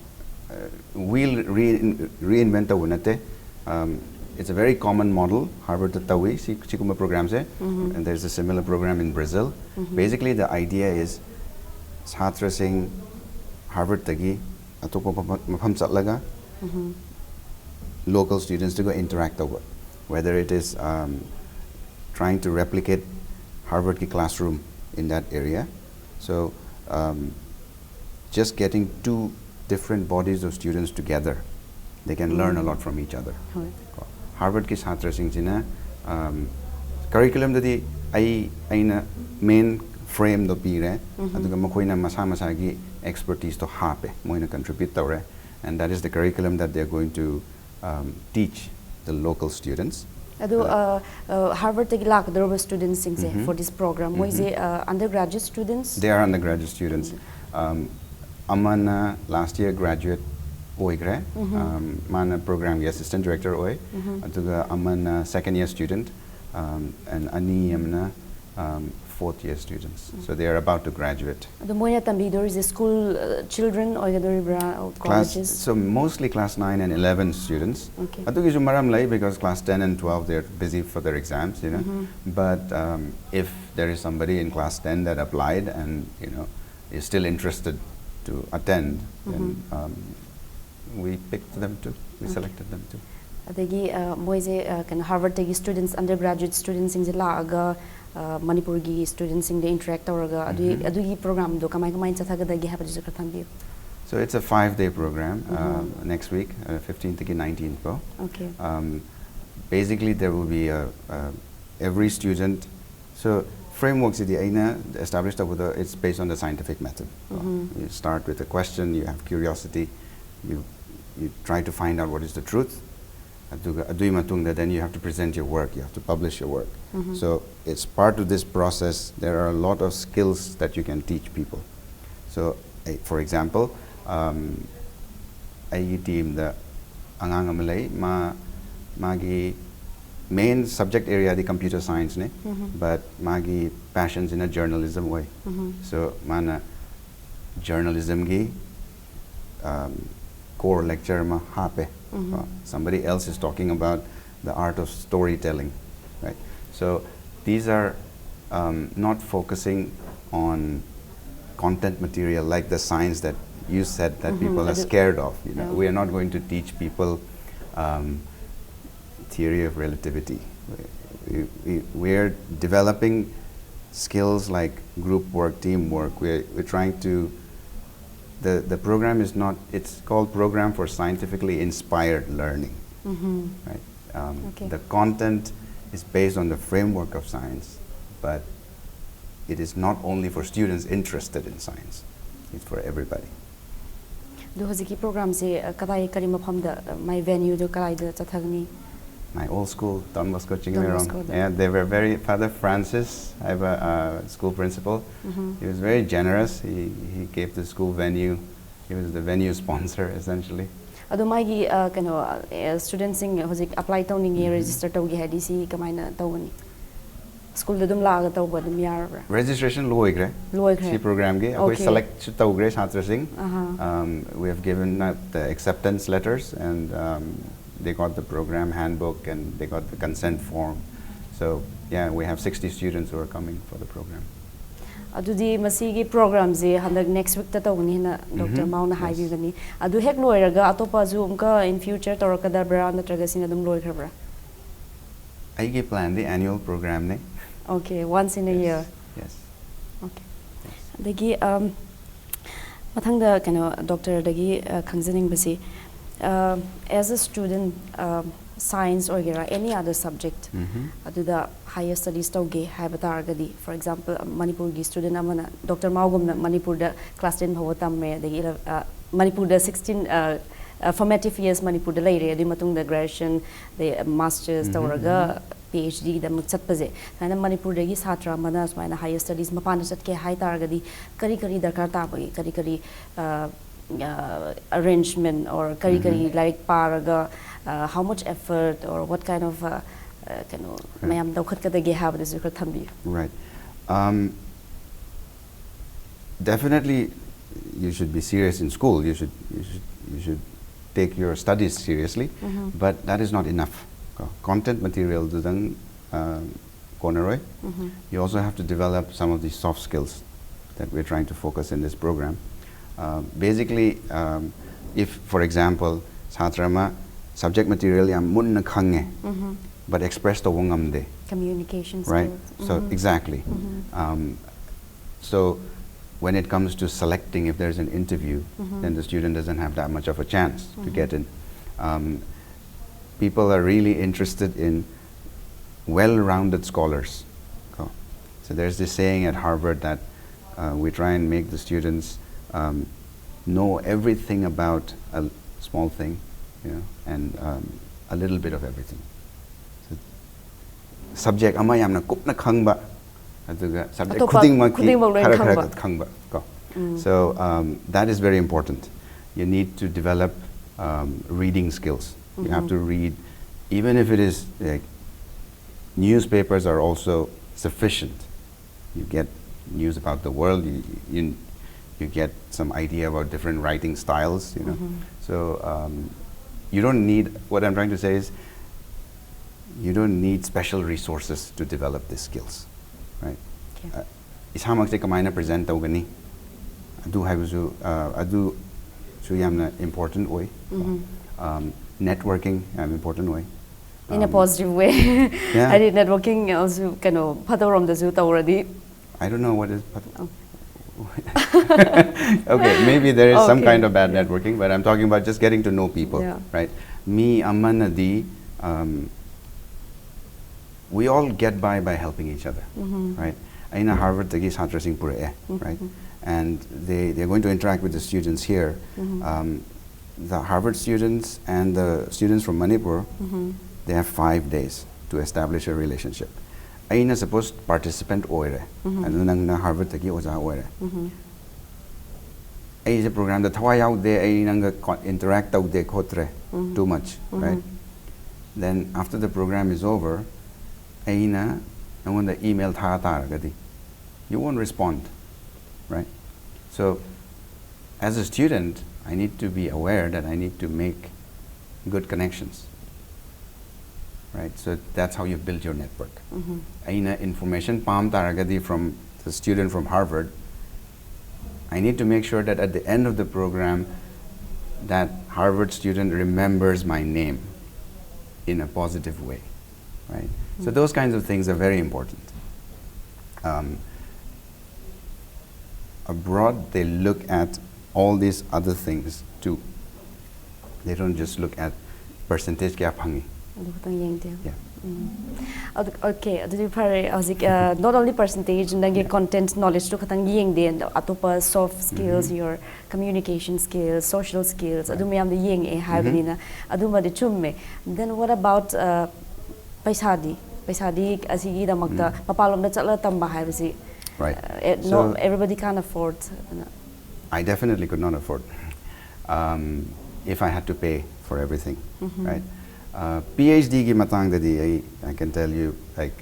uh, wheel re- reinvent ꯇꯧꯕ ꯅꯠꯇꯦ. Um, it's a very common model. Harvardꯇ ꯇꯧꯏ ꯁꯤ ꯁꯤꯒꯨꯝꯕ programꯁꯦ, and there's a similar program in Brazil. Basically the idea is ꯁꯥꯇ꯭ꯔꯁꯤꯡ Harvardꯇꯒꯤ ꯑꯇꯣꯞꯄ ꯃꯐꯝ- ꯃꯐꯝ ꯆꯠꯂꯒ local studentsꯇꯨꯒ interact ꯇꯧꯕ, whether it is um, trying to replicate Harvardꯀꯤ classroom in that area. So um, just getting two different bodies of students together, they can learn a lot from each other. ꯍꯣꯏ꯫ ꯍꯥꯔꯕꯔꯠꯀꯤ ꯁꯥꯇ꯭ꯔꯁꯤꯡꯁꯤꯅ ꯀꯔꯤꯀꯨꯂꯝꯗꯗꯤ ꯑꯩ ꯑꯩꯅ ꯃꯦꯟ ꯐ꯭ꯔꯦꯝꯗꯣ ꯄꯤꯔꯦ, ꯑꯗꯨꯒ ꯃꯈꯣꯏꯅ ꯃꯁꯥ ꯃꯁꯥꯒꯤ ꯑꯦꯛꯁꯄꯔꯇꯤꯁꯇꯣ ꯍꯥꯞꯄꯦ, ꯃꯣꯏꯅ ꯀꯟꯇ꯭ꯔꯤꯕ꯭ꯌꯨꯠ ꯇꯧꯔꯦ, and that is the curriculum that they are going to um, teach the local students. ꯑꯗꯣ ꯍꯥꯔꯕꯔꯠꯇꯒꯤ ꯂꯥꯛꯀꯗꯧꯔꯕ ꯁ꯭ꯇꯨꯗꯦꯟꯁꯤꯡꯁꯦ, for this program, ꯃꯣꯏꯁꯦ undergraduate students? They are undergraduate students. Um, ꯑꯃꯅ last year graduate ꯑꯣꯏꯈ꯭ꯔꯦ, um, ꯃꯥꯅ ꯄ꯭ꯔꯣꯒ꯭ꯔꯥꯝꯒꯤ ꯑꯦꯁꯤꯁꯇꯦꯟ ꯗꯤꯔꯦꯛꯇꯔ ꯑꯣꯏ, ꯑꯗꯨꯒ ꯑꯃꯅ second year student, um, and ꯑꯅꯤ ꯑꯃꯅ um, fourth year students. So they are about to graduate. ꯑꯗꯣ ꯃꯣꯏꯅ ꯇꯝꯕꯤꯗꯣꯔꯤꯁꯦ school children ꯑꯣꯏꯒꯗꯣꯔꯤꯕ꯭ꯔꯥ, Class, colleges? So mostly class nine and eleven students. Okay. ꯑꯗꯨꯒꯤꯁꯨ ꯃꯔꯝ ꯂꯩ, because class ten and twelve, they're busy for their exams, you know. But um, if there is somebody in class ten that applied and, you know, is still interested to attend, then um, we picked them too. We selected them too. ꯑꯗꯒꯤ ꯃꯣꯏꯁꯦ ꯀꯩꯅꯣ, ꯍꯥꯔꯕꯔꯠꯇꯒꯤ students, undergraduate ꯁ꯭ꯇꯨꯗꯦꯟꯁꯤꯡꯁꯦ ꯂꯥꯛꯑꯒ ꯃꯅꯤꯄꯨꯔꯒꯤ ꯁ꯭ꯇꯨꯗꯦꯟꯁꯤꯡꯗ interact ꯇꯧꯔꯒ ꯑꯗꯨꯒꯤ ꯑꯗꯨꯒꯤ ꯄ꯭ꯔꯣꯒ꯭ꯔꯥꯝꯗꯣ ꯀꯃꯥꯏ ꯀꯃꯥꯏꯅ ꯆꯠꯊꯒꯗꯒꯦ ꯍꯥꯏꯕꯗꯨꯁꯨ ꯈꯔ ꯊꯝꯕꯤꯌꯨ꯫ So it's a five-day program, uh, next week, uh, fifteenth కి nineteenth ꯐꯥꯎ. Okay. Um, basically, there will be a, uh, every student. So framework ꯁꯤꯗꯤ ꯑꯩꯅ establish ꯇꯧꯕꯗꯣ, it's based on the scientific method. You start with a question, you have curiosity, you you try to find out what is the truth. ꯑꯗꯨꯒ ꯑꯗꯨꯒꯤ ꯃꯇꯨꯡꯗ then you have to present your work, you have to publish your work. So it's part of this process. There are a lot of skills that you can teach people. So, eh, for example, um, ꯑꯩꯒꯤ ꯇꯤꯝꯗ ꯑꯉꯥꯡ ꯑꯃ ꯂꯩ, ꯃꯥ ꯃꯥꯒꯤ main subject area ꯗꯤ computer science ꯅꯦ, but ꯃꯥꯒꯤ passion ꯁꯤꯅ journalism ꯑꯣꯏ꯫ So ꯃꯥꯅ journalism ꯒꯤ um, core lecture ꯑꯃ ꯍꯥꯞꯄꯦ꯫ Uh, somebody else is talking about the art of storytelling, right? So these are um, not focusing on content material like the science that you said that people are ꯑꯗꯨ- scared of. You know, Yeah. We are not going to teach people um, theory of relativity. We, we, we are developing skills like group work, teamwork. We're, we're trying to, the, the program is not, it's called Program for Scientifically Inspired Learning. Right? Um, Okay. The content is based on the framework of science, but it is not only for students interested in science, it's for everybody. ꯑꯗꯣ ꯍꯧꯖꯤꯛꯀꯤ programꯁꯦ ꯀꯗꯥꯏ, ꯀꯔꯤ ꯃꯐꯝꯗ, ꯃꯥꯏ venueꯗꯣ ꯀꯗꯥꯏꯗ ꯆꯠꯊꯒꯅꯤ? My old school, Don Bosco Don Chingmeirong. Bosco, the- Yeah, they were very, Father Francis, I have a, uh school principal. He was very generous. He, he gave the school venue. He was the venue sponsor, essentially. ꯑꯗꯣ ꯃꯥꯒꯤ ꯑ, ꯀꯩꯅꯣ, studentꯁꯤꯡ ꯍꯧꯖꯤꯛ apply ꯇꯧꯅꯤꯡꯉꯦ, register ꯇꯧꯒꯦ ꯍꯥꯏꯗꯤ ꯁꯤ ꯀꯃꯥꯏꯅ ꯇꯧꯒꯅꯤ? Schoolꯗ ꯑꯗꯨꯝ ꯂꯥꯛꯑꯒ ꯇꯧꯕ ꯑꯗꯨꯝ ꯌꯥꯔꯕ꯭ꯔꯥ? Registration ꯂꯣꯏꯈ꯭ꯔꯦ꯫ ꯂꯣꯏꯈ꯭ꯔꯦ꯫ ꯁꯤ programꯒꯤ ꯑꯩꯈꯣꯏ Okay. Selectꯁꯨ ꯇꯧꯈ꯭ꯔꯦ ꯁꯥꯇ꯭ꯔꯁꯤꯡ꯫ ꯑꯍꯥ꯫ Um, we have given out the acceptance letters, and um, they got the program handbook and they got the consent form. So yeah, we have sixty students who are coming for the program. ꯑꯗꯨꯗꯤ ꯃꯁꯤꯒꯤ programꯁꯦ ꯍꯟꯗꯛ next weekꯇ ꯇꯧꯒꯅꯤ ꯍꯥꯏꯅ Doctor Mhm, ꯃꯥꯎꯅ yes. ꯍꯥꯏꯕꯤꯕꯅꯤ꯫ ꯑꯗꯨ ꯍꯦꯛ ꯂꯣꯏꯔꯒ ꯑꯇꯣꯞꯄꯁꯨ ꯑꯃꯨꯛꯀ in future ꯇꯧꯔꯛꯀꯗꯕ꯭ꯔꯥ, ꯅꯠꯇ꯭ꯔꯒ ꯁꯤꯅ ꯑꯗꯨꯝ ꯂꯣꯏꯈ꯭ꯔꯕ꯭ꯔꯥ? ꯑꯩꯒꯤ planꯗꯤ annual programꯅꯦ꯫ Okay, once in a year. Yes. Okay. ꯑꯗꯒꯤ um, ꯃꯊꯪꯗ ꯀꯩꯅꯣ doctorꯗꯒꯤ ꯑ, ꯈꯪꯖꯅꯤꯡꯕꯁꯤ, ꯑ, as a student, ꯑ, science ꯑꯣꯏꯒꯦꯔꯥ, any other subject, Mhm. ꯑꯗꯨꯗ higher studies ꯇꯧꯒꯦ ꯍꯥꯏꯕ ꯇꯥꯔꯒꯗꯤ, for example, ꯃꯅꯤꯄꯨꯔꯒꯤ student ꯑꯃꯅ Doctor ꯃꯥꯎꯒꯨꯝꯅ ꯃꯅꯤꯄꯨꯔꯗ class ten ꯐꯥꯎꯕ ꯇꯝꯃꯦ, ꯑꯗꯒꯤ ꯏꯂ-, ꯑ, ꯃꯅꯤꯄꯨꯔꯗ sixteen, ꯑ, ꯑ, formative years ꯃꯅꯤꯄꯨꯔꯗ ꯂꯩꯔꯦ, ꯑꯗꯨꯒꯤ ꯃꯇꯨꯡꯗ graduation, ꯑꯗꯩ masters Mhm, ꯇꯧꯔꯒ PhDꯒꯤꯗꯃꯛ ꯆꯠꯄꯁꯦ, ꯁꯨꯃꯥꯏꯅ ꯃꯅꯤꯄꯨꯔꯗꯒꯤ ꯁꯥꯇ꯭ꯔ ꯑꯃꯅ ꯁꯨꯃꯥꯏꯅ higher studies ꯃꯄꯥꯟꯗ ꯆꯠꯀꯦ ꯍꯥꯏ ꯇꯥꯔꯒꯗꯤ ꯀꯔꯤ ꯀꯔꯤ ꯗꯔꯀꯥꯔ ꯇꯥꯕꯒꯦ? ꯀꯔꯤ ꯀꯔꯤ, ꯑ, ꯑ, arrangement or ꯀꯔꯤ ꯀꯔꯤ Mhm. ꯂꯥꯏꯔꯤꯛ ꯄꯥꯔꯒ, ꯑ, how much effort or what kind of, ꯑ, ꯑ, ꯀꯩꯅꯣ Okay. ꯃꯌꯥꯝ ꯂꯧꯈꯠꯀꯗꯒꯦ ꯍꯥꯏꯕꯗꯨꯁꯨ ꯈꯔ ꯊꯝꯕꯤꯌꯨ꯫ Right. Um, definitely, you should be serious in school. You should, you should, you should take your studies seriously, Mhm. but that is not enough. Co-, content materialꯗꯨꯗꯪ, um, ꯀꯣꯟꯅꯔꯣꯏ꯫ Mhm. You also have to develop some of these soft skills that we're trying to focus in this program. Uh, basically, um, if, for example, ꯁꯥꯇ꯭ꯔ ꯑꯃ subject material ꯌꯥꯝ ꯃꯨꯟꯅ ꯈꯪꯉꯦ, Mhm. but express ꯇꯧꯕ ꯉꯝꯗꯦ, Communication right? Skills. So exactly. Um, so when it comes to selecting, if there's an interview, then the student doesn't have that much of a chance to get in. Um, people are really interested in well-rounded scholars. So, so there's this saying at Harvard that uh, we try and make the students um, know everything about a small thing, you know, and um, a little bit of everything. So, subject ꯑꯃ ꯌꯥꯝꯅ ꯀꯨꯞꯅ ꯈꯪꯕ, ꯑꯗꯨꯒ subject ꯑꯇꯣꯞꯄ ꯈꯨꯗꯤꯡꯃꯛꯀꯤ ꯈꯨꯗꯤꯡꯃꯛ ꯂꯣꯏꯅ ꯈꯔ ꯈꯔ ꯈꯪꯕ꯫ ꯈꯪꯕ ꯀꯣ. So um, that is very important. You need to develop um, reading skills. You have to read, even if it is like, newspapers are also sufficient. You get news about the world. You, you, you get some idea about different writing styles. You know, so um, you don't need. What I'm trying to say is, you don't need special resources to develop these skills, right? Okay. Uh, ꯏꯁꯥꯃꯛꯁꯦ ꯀꯃꯥꯏꯅ present ꯇꯧꯒꯅꯤ? ꯑꯗꯨ ꯍꯥꯏꯕꯁꯨ uh, ꯑꯗꯨꯁꯨ ꯌꯥꯝꯅ important ꯑꯣꯏ. Um, networking ꯌꯥꯝ important ꯑꯣꯏ. In a positive way. Yeah. ꯍꯥꯏꯗꯤ networking also ꯀꯩꯅꯣ ꯐꯠꯇꯕꯔꯣꯝꯗꯁꯨ ꯇꯧꯔꯗꯤ. I don't know what is. Okay, maybe there is some Okay. kind of bad networking, but I'm talking about just getting to know people, Yeah. right? Me ꯑꯃꯅꯗꯤ, um, we all get by by helping each other, right? ꯑꯩꯅ Harvardꯇꯒꯤ ꯁꯥꯇ꯭ꯔꯁꯤꯡ ꯄꯨꯔꯛꯑꯦ, right? And they, they're going to interact with the students here. Um, the Harvard students and the students from Manipur, they have five days to establish a relationship. ꯑꯩꯅ suppose participant ꯑꯣꯏꯔꯦ, ꯑꯗꯨ ꯅꯪꯅ Harvardꯇꯒꯤ ꯑꯣꯖꯥ ꯑꯣꯏꯔꯦ. ꯑꯩꯁꯦ programꯗ ꯊꯋꯥꯏ ꯌꯥꯎꯗꯦ, ꯑꯩ ꯅꯪꯒ interact ꯇꯧꯗꯦ ꯈꯣꯠꯇ꯭ꯔꯦ, too much, right? Then after the program is over, ꯑꯩꯅ ꯅꯪꯉꯣꯟꯗ email ꯊꯥ ꯇꯥꯔꯒꯗꯤ, you won't respond, right? So as a student, I need to be aware that I need to make good connections, right? So that's how you build your network. ꯑꯩꯅ information ꯄꯥꯝ ꯇꯥꯔꯒꯗꯤ from the student from Harvard, I need to make sure that at the end of the program, that Harvard student remembers my name in a positive way, right? So those kinds of things are very important. Um, abroad, they look at all these other things too. They don't just look at percentage kaya phangi. ꯑꯗꯨ ꯈꯛꯇꯪ ꯌꯦꯡꯗꯦ꯫ Yeah. ꯎꯝ꯫ ꯑꯗꯨ, okay, ꯑꯗꯨꯗꯤ ꯐꯔꯦ꯫ ꯍꯧꯖꯤꯛ, uh, not only percentage, ꯅꯪꯒꯤ content knowledge two ꯈꯛꯇꯪ ꯌꯦꯡꯗꯦ, ꯑꯇꯣꯞꯄ soft skills, your communication skills, social skills, ꯑꯗꯨ ꯃꯌꯥꯝꯗꯣ ꯌꯦꯡꯉꯛꯑꯦ ꯍꯥꯏꯕꯅꯤꯅ ꯑꯗꯨꯃꯗꯤ ꯆꯨꯝꯃꯦ꯫ Then what about, uh, ꯄꯩꯁꯥꯗꯤ? ꯄꯩꯁꯥꯗꯤ ꯑꯁꯤꯒꯤꯗꯃꯛꯇ ꯃꯄꯥꯟꯂꯣꯝꯗ ꯆꯠꯂꯒ ꯇꯝꯕ ꯍꯥꯏꯕꯁꯤ, Right. uh, no, So- everybody can't afford. I definitely could not afford, um, if I had to pay for everything, right? Uh, PhD ꯒꯤ ꯃꯇꯥꯡꯗꯗꯤ ꯑꯩ, I can tell you, like,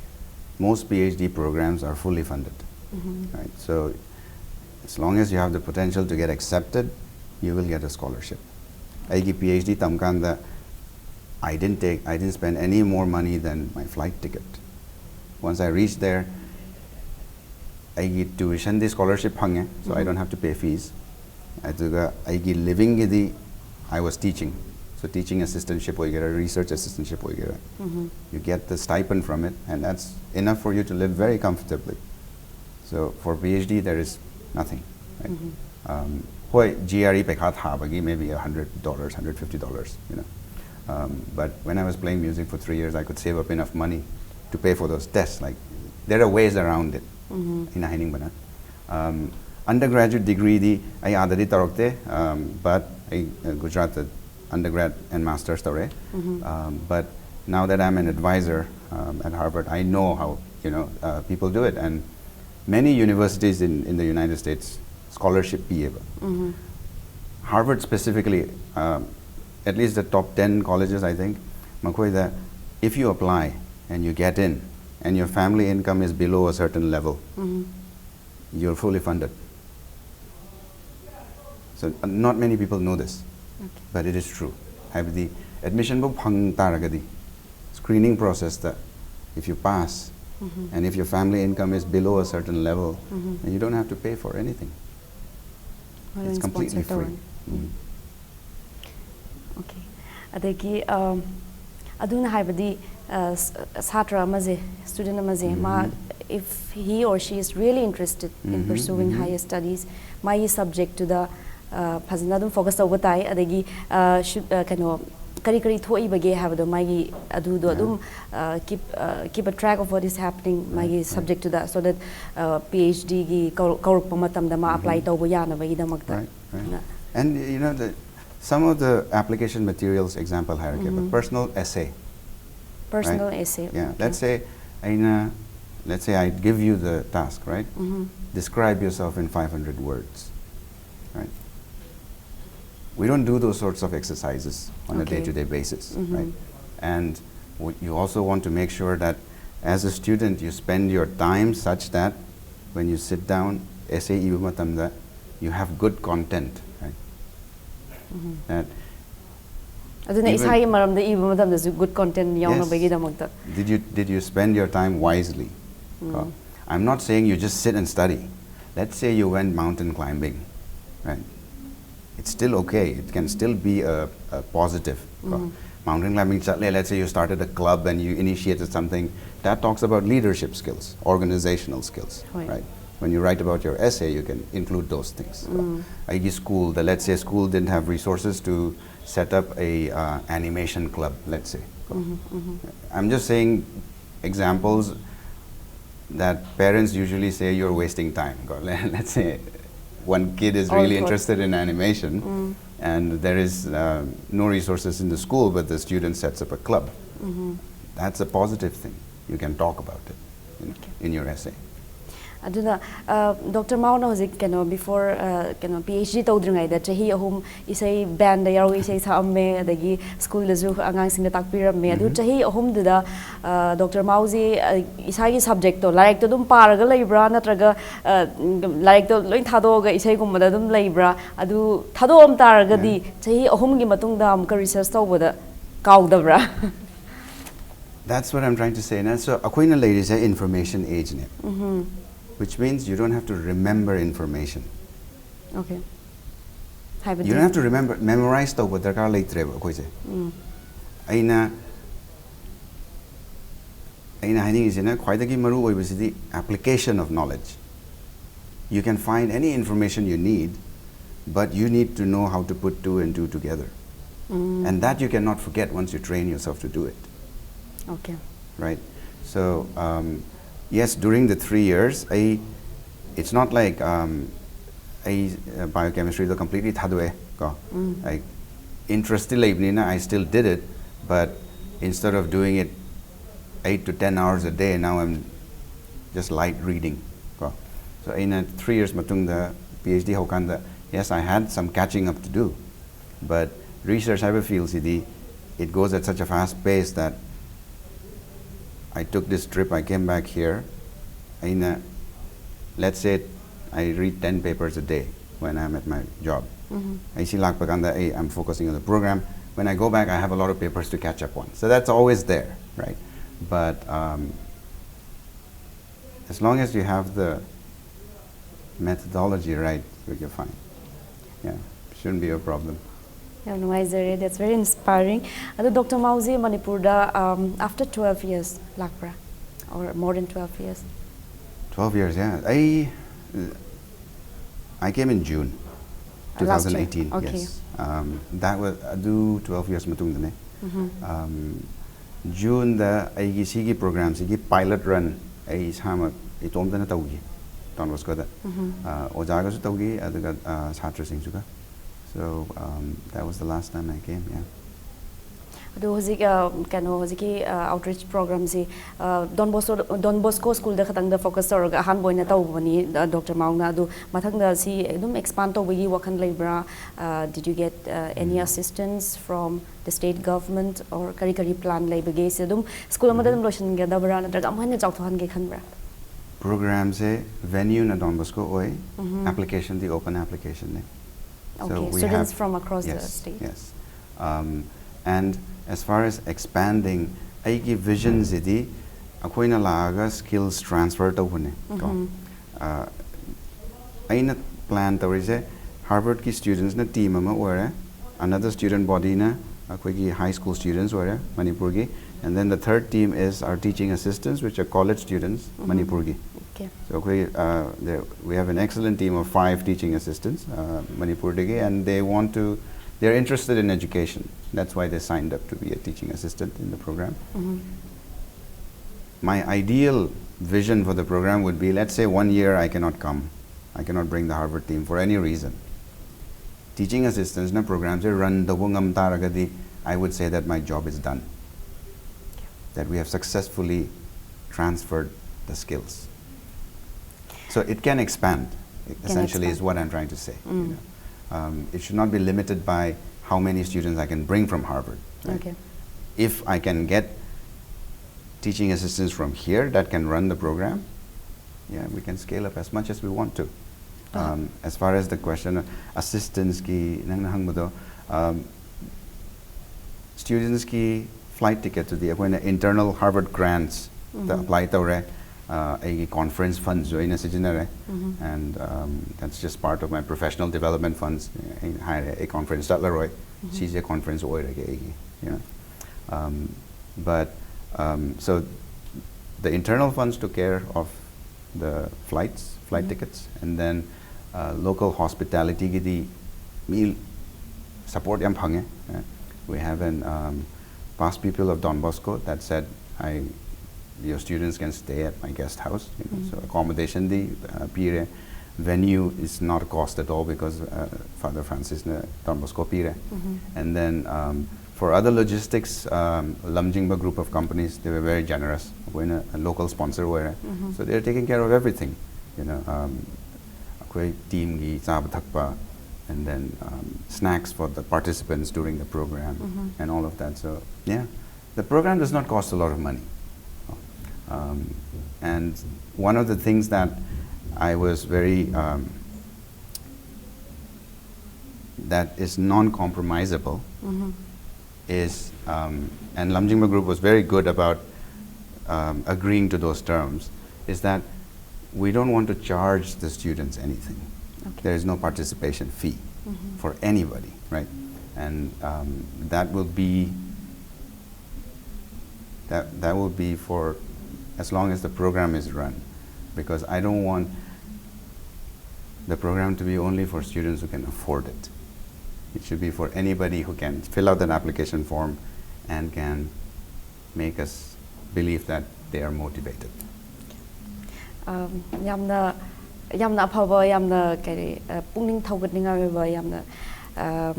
most PhD programs are fully funded, right? So as long as you have the potential to get accepted, you will get a scholarship. ꯑꯩꯒꯤ PhD ꯇꯝꯀꯥꯟꯗ, I didn't take, I didn't spend any more money than my flight ticket. Once I reached there, ꯑꯩꯒꯤ tuition ꯗꯤ scholarship ꯐꯪꯉꯦ, so I don't have to pay fees. ꯑꯗꯨꯒ ꯑꯩꯒꯤ living ꯒꯤꯗꯤ, I was teaching. So teaching assistant ship ꯑꯣꯏꯒꯦꯔꯥ, research assistant ship ꯑꯣꯏꯒꯦꯔꯥ, you get the stipend from it, and that's enough for you to live very comfortably. So for PhD, there is nothing, right? Um, ꯍꯣꯏ, GRE ꯄꯩꯈꯥ ꯊꯥꯕꯒꯤ maybe a hundred dollars, hundred fifty dollars, you know. Um, but when I was playing music for three years, I could save up enough money to pay for those tests. Like, there are ways around it. ꯑꯩꯅ ꯍꯥꯏꯅꯤꯡꯕꯅ, um, undergraduate degree ꯗꯤ ꯑꯩ ꯑꯥꯗꯗꯤ ꯇꯧꯔꯛꯇꯦ, um, but ꯑꯩ, uh, ꯒꯨꯖꯔꯥꯠꯇ undergrad and masters ꯇꯧꯔꯦ꯫ Um, but now that I'm an advisor, um, at Harvard, I know how, you know, uh, people do it, and many universities in, in the United States scholarship ꯄꯤꯌꯦꯕ꯫ Harvard specifically, um, at least the top ten colleges, I think, ꯃꯈꯣꯏꯗ, if you apply and you get in and your family income is below a certain level, you're fully funded. So, uh, not many people know this, Okay. but it is true. ꯍꯥꯏꯕꯗꯤ admission ꯕꯨ ꯐꯪ ꯇꯥꯔꯒꯗꯤ, screening process ꯇ, if you pass and if your family income is below a certain level, then you don't have to pay for anything. ꯃꯣꯏꯅ It's completely sponsor free. ꯇꯧꯔꯅꯤ꯫ Mm. Okay. ꯑꯗꯒꯤ, um, ꯑꯗꯨꯅ ꯍꯥꯏꯕꯗꯤ, ꯑ, ꯁ- ꯁꯥꯇ꯭ꯔ ꯑꯃꯁꯦ, student ꯑꯃꯁꯦ, ꯃꯥ, if he or she is really interested in pursuing higher studies, ꯃꯥꯒꯤ subject ꯇꯨꯗ, ꯑ, ꯐꯖꯅ ꯑꯗꯨꯝ focus ꯇꯧꯕ ꯇꯥꯏ꯫ ꯑꯗꯒꯤ, ꯑ, ꯁꯨ- ꯑ, ꯀꯩꯅꯣ, ꯀꯔꯤ ꯀꯔꯤ ꯊꯣꯛꯏꯕꯒꯦ ꯍꯥꯏꯕꯗꯣ, ꯃꯥꯒꯤ ꯑꯗꯨꯗꯣ ꯑꯗꯨꯝ, ꯑ, keep, ꯑ, keep a track of what is happening ꯃꯥꯒꯤ subject ꯇꯨꯗ, so that, ꯑ, PhD ꯒꯤ ꯀꯧ- ꯀꯧꯔꯛꯄ ꯃꯇꯝꯗ ꯃꯥ apply ꯇꯧꯕ ꯌꯥꯅꯕꯒꯤꯗꯃꯛꯇ꯫ Right, right. And you know, the, some of the application materials, example ꯍꯥꯏꯔꯛꯀꯦꯕ, personal essay. Personal Right? essay. Yeah. Okay. Let's say, ꯑꯩꯅ, let's say I give you the task, right? Describe yourself in five hundred words, right? We don't do those sorts of exercises on a Okay. day-to-day basis, right? And w- you also want to make sure that as a student, you spend your time such that when you sit down, essay ꯏꯕ ꯃꯇꯝꯗ, you have good content, right? That ꯑꯗꯨꯅ Even- ꯏꯁꯥꯒꯤ ꯃꯔꯝꯗ ꯏꯕ ꯃꯇꯝꯗꯁꯨ good content ꯌꯥꯎꯅꯕꯒꯤꯗꯃꯛꯇ꯫ Did you, did you spend your time wisely? ꯀꯣ? I'm not saying you just sit and study. Let's say you went mountain climbing, right? It's still okay. It can still be a, a positive. ꯀꯣ? Mountain climbing ꯆꯠꯂꯦ, let's say you started a club and you initiated something that talks about leadership skills, organizational skills, ꯍꯣꯏ꯫ Right? When you write about your essay, you can include those things. ꯀꯣ? ꯑꯩꯒꯤ school the, let's say school didn't have resources to set up a, uh, animation club, let's say. I'm just saying examples that parents usually say you're wasting time. ꯀꯣ? Let's say one kid is Or really for- interested in animation and there is, uh, no resources in the school, but the student sets up a club. That's a positive thing. You can talk about it in, in your essay. ꯑꯗꯨꯅ, ꯑ, Doctor Maoꯅ ꯍꯧꯖꯤꯛ ꯀꯩꯅꯣ, before, ꯑ, ꯀꯩꯅꯣ, PhD ꯇꯧꯗ꯭ꯔꯤꯉꯩꯗ ꯆꯍꯤ ꯑꯍꯨꯝ ꯏꯁꯩ band ꯗ ꯌꯥꯎꯔꯒ ꯏꯁꯩ ꯁꯛꯑꯝꯃꯦ, ꯑꯗꯒꯤ school ꯗꯁꯨ ꯑꯉꯥꯡꯁꯤꯡꯗ ꯇꯥꯛꯄꯤꯔꯝꯃꯦ꯫ ꯑꯗꯨ ꯆꯍꯤ ꯑꯍꯨꯝꯗꯨꯗ, ꯑ, Doctor Maoꯁꯤ, ꯑ, ꯏꯁꯥꯒꯤ subject ꯇꯣ, ꯂꯥꯏꯔꯤꯛꯇꯣ ꯑꯗꯨꯝ ꯄꯥꯔꯒ ꯂꯩꯕ꯭ꯔꯥ, ꯅꯠꯇ꯭ꯔꯒ, ꯑ, ꯂꯥꯏꯔꯤꯛꯇꯣ ꯂꯣꯏ ꯊꯥꯗꯣꯛꯑꯒ ꯏꯁꯩꯒꯨꯝꯕꯗ ꯑꯗꯨꯝ ꯂꯩꯕ꯭ꯔꯥ? ꯑꯗꯨ ꯊꯥꯗꯣꯛꯑꯝ ꯇꯥꯔꯒꯗꯤ ꯆꯍꯤ ꯑꯍꯨꯝꯒꯤ ꯃꯇꯨꯡꯗ ꯑꯃꯨꯛꯀ research ꯇꯧꯕꯗ ꯀꯥꯎꯗꯕ꯭ꯔꯥ? That's what I'm trying to say. ꯅ, so ꯑꯩꯈꯣꯏꯅ ꯂꯩꯔꯤꯁꯦ information age ꯅꯦ, which means you don't have to remember information. Okay. ꯍꯥꯏꯕꯗꯤ? You don't have to remember, memorize ꯇꯧꯕ ꯗꯔꯀꯥꯔ ꯂꯩꯇ꯭ꯔꯦꯕ ꯑꯩꯈꯣꯏꯁꯦ꯫ ꯑꯩꯅ ꯑꯩꯅ ꯍꯥꯏꯅꯤꯡꯉꯤꯁꯤꯅ ꯈ꯭ꯋꯥꯏꯗꯒꯤ ꯃꯔꯨ ꯑꯣꯏꯕꯁꯤꯗꯤ application of knowledge. You can find any information you need, but you need to know how to put two and two together. And that you cannot forget once you train yourself to do it, Okay. right? So, um, yes, during the three years, I, it's not like um, I uh, biochemistry ꯗꯣ completely ꯊꯥꯗꯣꯛꯑꯦ ꯀꯣ. I interest T ꯂꯩꯕꯅꯤꯅ I still did it, but instead of doing it eight to ten hours a day, now I'm just light reading ꯀꯣ. So ꯑꯩꯅ three years ꯃꯇꯨꯡꯗ PhD ꯍꯧꯀꯥꯟꯗ, yes, I had some catching up to do, but research ꯍꯥꯏꯕ field ꯁꯤꯗꯤ, it goes at such a fast pace that I took this trip, I came back here, ꯑꯩꯅ, let's say, I read ten papers a day when I'm at my job. ꯑꯩ ꯁꯤ ꯂꯥꯛꯄ ꯀꯥꯟꯗ ꯑꯩ, I'm focusing on the program. When I go back, I have a lot of papers to catch up on. So that's always there, right? But um, as long as you have the methodology right, you're fine. Yeah, shouldn't be a problem. ꯌꯥꯝ ꯅꯨꯡꯉꯥꯏꯖꯔꯦ. That's very inspiring. ꯑꯗꯣ Doctor Mao ꯁꯤ ꯃꯅꯤꯄꯨꯔꯗ um, after twelve years ꯂꯥꯛꯄ꯭ꯔꯥ? Or more than twelve years? Twelve years, yeah. I, I came in June Uh, last year. two thousand eighteen. Okay. Yes. Um, that was, ꯑꯗꯨ twelve years ꯃꯇꯨꯡꯗꯅꯦ. Um, June ꯗ ꯑꯩꯒꯤ ꯁꯤꯒꯤ program ꯁꯤꯒꯤ pilot run ꯑꯩ ꯏꯁꯥꯃꯛ ꯏꯇꯣꯝꯇꯅ ꯇꯧꯈꯤ Don Bosco ꯗ. ꯑꯥ, ꯑꯣꯖꯥꯒꯁꯨ ꯇꯧꯈꯤ, ꯑꯗꯨꯒ ꯑꯥ, ꯁꯥꯇ꯭ꯔꯁꯤꯡꯁꯨꯒ. So um, that was the last time I came, yeah. ꯑꯗꯣ ꯍꯧꯖꯤꯛ ꯑ, ꯀꯩꯅꯣ ꯍꯧꯖꯤꯛꯀꯤ ꯑ, outreach program ꯁꯤ ꯑ, Don Bosco Don Bosco school ꯗ ꯈꯛꯇꯪꯗ focus ꯇꯧꯔꯒ ꯑꯍꯥꯟꯕ ꯑꯣꯏꯅ ꯇꯧꯕꯅꯤ ꯑ, Doctor Mao ꯅ꯫ ꯑꯗꯣ ꯃꯊꯪꯗ ꯁꯤ ꯑꯗꯨꯝ expand ꯇꯧꯕꯒꯤ ꯋꯥꯈꯜ ꯂꯩꯕ꯭ꯔꯥ? ꯑ, did you get uh, any assistance from the state government or ꯀꯔꯤ ꯀꯔꯤ plan ꯂꯩꯕꯒꯦ? ꯁꯤ ꯑꯗꯨꯝ school ꯑꯃꯗ ꯑꯗꯨꯝ ꯂꯣꯏꯁꯤꯟꯒꯗꯕ꯭ꯔꯥ ꯅꯠꯇ꯭ꯔꯒ ꯑꯃꯨꯛ ꯍꯦꯟꯅ ꯆꯥꯎꯊꯣꯛꯍꯟꯒꯦ ꯈꯟꯕ꯭ꯔꯥ? Program ꯁꯦ venue ꯅ Don Bosco ꯑꯣꯏ, application ꯗꯤ open application ꯅꯦ. Okay, we students have- from across the yes, state. Yes. Um, and as far as expanding, ꯑꯩꯒꯤ vision ꯁꯤꯗꯤ ꯑꯩꯈꯣꯏꯅ ꯂꯥꯛꯑꯒ skills transfer ꯇꯧꯕꯅꯦ ꯀꯣ. ꯑꯥ, ꯑꯩꯅ plan ꯇꯧꯔꯤꯁꯦ, Harvard ꯀꯤ students ꯅ team ꯑꯃ ꯑꯣꯏꯔꯦ, another student body ꯅ ꯑꯩꯈꯣꯏꯒꯤ high school students ꯑꯣꯏꯔꯦ ꯃꯅꯤꯄꯨꯔꯒꯤ, And then the third team is our teaching assistants, which are college students, Mhm. ꯃꯅꯤꯄꯨꯔꯒꯤ꯫ Okay. So ꯑꯩꯈꯣꯏ, uh, there, we have an excellent team of five teaching assistants, uh, ꯃꯅꯤꯄꯨꯔꯗꯒꯤ, and they want to, they're interested in education. That's why they signed up to be a teaching assistant in the program. Mhm. My ideal vision for the program would be, let's say one year I cannot come. I cannot bring the Harvard team for any reason. Teaching assistants ꯅ program ꯁꯦ run ꯇꯧꯕ ꯉꯝ ꯇꯥꯔꯒꯗꯤ, I would say that my job is done. That we have successfully transferred the skills. So it can expand, essentially, is Expand. What I'm trying to say. You Mm. know? Um, it should not be limited by how many students I can bring from Harvard. Right? Okay. If I can get teaching assistants from here that can run the program, yeah, we can scale up as much as we want to. Ah. Um, as far as the question of assistants ꯀꯤ ꯅꯪꯅ ꯍꯪꯕꯗꯣ, um, students ꯀꯤ flight ticket ꯇꯨꯗꯤ ꯑꯩꯈꯣꯏꯅ internal Harvard grants ꯇ Mhm. apply ꯇꯧꯔꯦ꯫ Uh, ꯑꯩꯒꯤ conference funds ꯁꯨ ꯑꯩꯅ ꯁꯤꯖꯤꯟꯅꯔꯦ꯫ Mhm. And, um, that's just part of my professional development funds. ꯑꯩꯅ ꯍꯥꯏꯔꯦ, "ꯑꯩ conference ꯆꯠꯂꯔꯣꯏ꯫ Mhm. ꯁꯤꯁꯦ conference ꯑꯣꯏꯔꯒꯦ ꯑꯩꯒꯤ", you know. Um, but, um, so the internal funds took care of the flights, flight Mhm. tickets, and then, uh, local hospitality ꯒꯤꯗꯤ ꯃꯤ support ꯌꯥꯝ ꯐꯪꯉꯦ꯫ Uh, we have an, um, past pupil of Don Bosco that said, "I, your students can stay at my guest house." You know, Mhm. So accommodation D, uh, ꯄꯤꯔꯦ. Venue is not a cost at all because, uh, Father Francis ꯅ Don Bosco ꯄꯤꯔꯦ. Mhm. And then, um, for other logistics, um, Lamjingba group of companies, they were very generous. ꯑꯩꯈꯣꯏꯅ local sponsor ꯑꯣꯏꯔꯦ꯫ Mhm. So they're taking care of everything. You know, um, ꯑꯩꯈꯣꯏ team ꯒꯤ ꯆꯥꯕ ꯊꯛꯄ, and then, um, snacks for the participants during the program, Mhm. and all of that. So, yeah, the program does not cost a lot of money. Um, and one of the things that I was very, um, that is non-compromisable Mhm. is, um, and Lamjingba Group was very good about, um, agreeing to those terms, is that we don't want to charge the students anything. Okay. There is no participation fee Mhm. for anybody, right? And, um, that will be That, that will be for as long as the program is run, because I don't want the program to be only for students who can afford it. It should be for anybody who can fill out that application form and can make us believe that they are motivated. Um, ꯌꯥꯝꯅ ꯌꯥꯝꯅ ꯑꯐꯕ, ꯌꯥꯝꯅ ꯀꯔꯤ, ꯑ, ꯄꯨꯛꯅꯤꯡ ꯊꯧꯒꯠꯅꯤꯡꯉꯥꯏ ꯑꯣꯏꯕ, ꯌꯥꯝꯅ, ꯑ,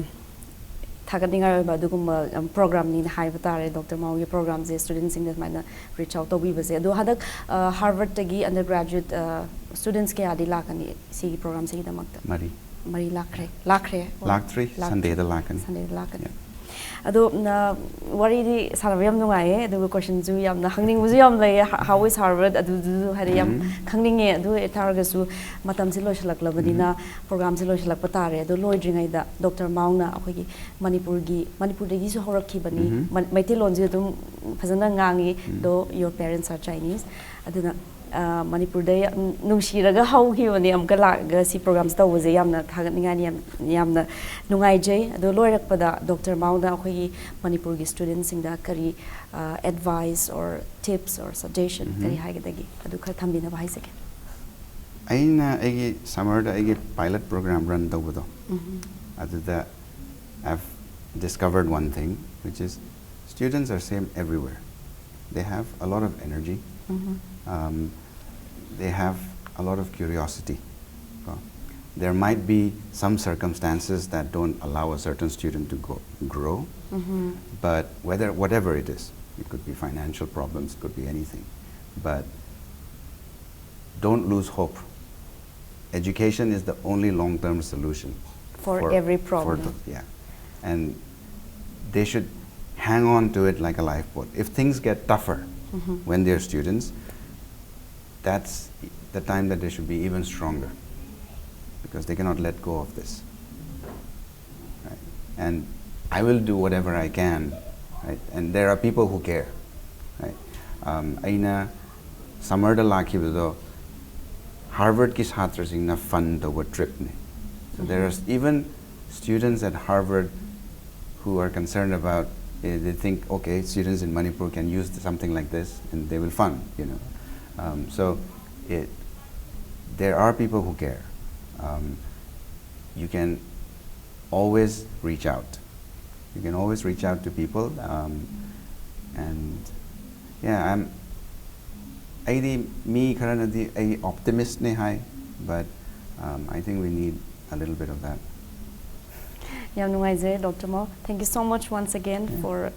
ꯊꯥꯒꯠꯅꯤꯡꯉꯥꯏ ꯑꯣꯏꯕ ꯑꯗꯨꯒꯨꯝꯕ, ꯎꯝ, ꯄ꯭ꯔꯣꯒ꯭ꯔꯥꯝꯅꯤꯅ ꯍꯥꯏꯕ ꯇꯥꯔꯦ꯫ ꯗꯣꯛꯇꯔ ꯃꯥꯎꯒꯤ ꯄ꯭ꯔꯣꯒ꯭ꯔꯥꯝꯁꯦ ꯁ꯭ꯇꯨꯗꯦꯟꯁꯤꯡꯗ ꯁꯨꯃꯥꯏꯅ ꯔꯤꯆ ꯑꯥꯎꯠ ꯇꯧꯕꯤꯕꯁꯦ꯫ ꯑꯗꯣ ꯍꯟꯗꯛ, ꯑ, ꯍꯥꯔꯕꯔꯠꯇꯒꯤ ꯑꯟꯗꯔ ꯒ꯭ꯔꯦꯖꯨꯑꯦꯠ, ꯑ, ꯁ꯭ꯇꯨꯗꯦꯟꯁ ꯀꯌꯥꯗꯤ ꯂꯥꯛꯀꯅꯤ ꯁꯤꯒꯤ ꯄ꯭ꯔꯣꯒ꯭ꯔꯥꯝꯁꯤꯒꯤꯗꯃꯛꯇ? ꯃꯔꯤ꯫ ꯃꯔꯤ ꯂꯥꯛꯈ꯭ꯔꯦ? ꯂꯥꯛꯈ꯭ꯔꯦ? ꯑꯣ, ꯂꯥꯛꯇ꯭ꯔꯤ, ꯂꯥꯛ- ꯁꯟꯗꯦꯗ ꯂꯥꯛꯀꯅꯤ꯫ ꯁꯟꯗꯦꯗ ꯂꯥꯛꯀꯅꯤ꯫ ꯑꯗꯣ, ꯅ, ꯋꯥꯔꯤꯗꯤ ꯁꯥꯟꯅꯕ ꯌꯥꯝ ꯅꯨꯡꯉꯥꯏꯌꯦ, ꯑꯗꯨꯒ ꯀꯣꯏꯁꯟꯁꯨ ꯌꯥꯝꯅ ꯍꯪꯅꯤꯡꯕꯁꯨ ꯌꯥꯝ ꯂꯩꯌꯦ꯫ How is Harvard? ꯑꯗꯨꯗꯨꯁꯨ ꯍꯥꯏꯗꯤ ꯌꯥꯝ ꯎꯝ꯫ ꯈꯪꯅꯤꯡꯉꯦ꯫ ꯑꯗꯨ ꯑꯣꯏꯇꯥꯔꯒꯁꯨ ꯃꯇꯝꯁꯦ ꯂꯣꯏꯁꯤꯜꯂꯛꯂꯕꯅꯤꯅ ꯄ꯭ꯔꯣꯒ꯭ꯔꯥꯝꯁꯦ ꯂꯣꯏꯁꯤꯜꯂꯛꯄ ꯇꯥꯔꯦ꯫ ꯑꯗꯣ ꯂꯣꯏꯗ꯭ꯔꯤꯉꯩꯗ ꯗꯣꯛꯇꯔ ꯃꯥꯎꯅ ꯑꯩꯈꯣꯏꯒꯤ ꯃꯅꯤꯄꯨꯔꯒꯤ, ꯃꯅꯤꯄꯨꯔꯗꯒꯤꯁꯨ ꯍꯧꯔꯛꯈꯤꯕꯅꯤ, ꯎꯝ꯫ ꯃ-, ꯃꯩꯇꯩꯂꯣꯟꯁꯦ ꯑꯗꯨꯝ ꯐꯖꯅ ꯉꯥꯡꯉꯤ, ꯎꯝ꯫ though your parents are Chinese꯫ ꯑꯗꯨꯅ, ꯑ, ꯃꯅꯤꯄꯨꯔꯗ ꯌꯥꯝ ꯅꯨꯡꯁꯤꯔꯒ ꯍꯧꯈꯤꯕꯅꯦ꯫ ꯑꯃꯨꯛꯀ ꯂꯥꯛꯑꯒ ꯁꯤ ꯄ꯭ꯔꯣꯒ꯭ꯔꯥꯝꯁꯦ ꯇꯧꯕꯁꯦ ꯌꯥꯝꯅ ꯊꯥꯒꯠꯅꯤꯡꯉꯥꯏꯅꯤ, ꯌꯥꯝ, ꯌꯥꯝꯅ ꯅꯨꯡꯉꯥꯏꯖꯩ꯫ ꯑꯗꯣ ꯂꯣꯏꯔꯛꯄꯗ ꯗꯣꯛꯇꯔ ꯃꯥꯎꯅ ꯑꯩꯈꯣꯏꯒꯤ ꯃꯅꯤꯄꯨꯔꯒꯤ ꯁ꯭ꯇꯨꯗꯦꯟꯁꯤꯡꯗ ꯀꯔꯤ, uh, advice or tips or suggestion um. ꯀꯔꯤ ꯍꯥꯏꯒꯗꯒꯦ, ꯑꯗꯨ ꯈꯔ ꯊꯝꯕꯤꯅꯕ ꯍꯥꯏꯖꯒꯦ꯫ ꯑꯩꯅ ꯑꯩꯒꯤ ꯁꯝꯃꯔꯗ ꯑꯩꯒꯤ ꯄꯥꯏꯂꯠ ꯄ꯭ꯔꯣꯒ꯭ꯔꯥꯝ ꯔꯟ ꯇꯧꯕꯗꯣ, ꯎꯝ꯫ ꯑꯗꯨꯗ I've discovered one thing, which is students are same everywhere. They have a lot of energy. Um. Um, they have a lot of curiosity. ꯀꯣ꯫ There might be some circumstances that don't allow a certain student to go, grow, um. but whether, whatever it is, it could be financial problems, it could be anything, but don't lose hope. Education is the only long-term solution For every problem. The, yeah, and they should hang on to it like a lifeboat. If things get tougher Mhm. when they're students, that's the time that they should be even stronger, because they cannot let go of this. Right? And I will do whatever I can, right? And there are people who care, right? Um, ꯑꯩꯅ ꯁꯝꯃꯔꯗ ꯂꯥꯛꯈꯤꯕꯗꯣ ꯍꯥꯔꯕꯔꯠꯀꯤ ꯁꯥꯇ꯭ꯔꯁꯤꯡꯅ ꯐꯟ ꯇꯧꯕ ꯇ꯭ꯔꯤꯞꯅꯤ꯫ So there are even students at Harvard who are concerned about They, they think, okay, students in Manipur can use something like this and they will fund, you know. Um, so it, there are people who care. Um, you can always reach out. You can always reach out to people. Um, and yeah, I'm, ꯑꯩꯗꯤ ꯃꯤ ꯈꯔꯅꯗꯤ ꯑꯩ optimist ꯅꯦ ꯍꯥꯏ, but um, I think we need a little bit of that. ꯌꯥꯝ ꯅꯨꯡꯉꯥꯏꯖꯔꯦ, Doctor Mao. Thank you so much once again for,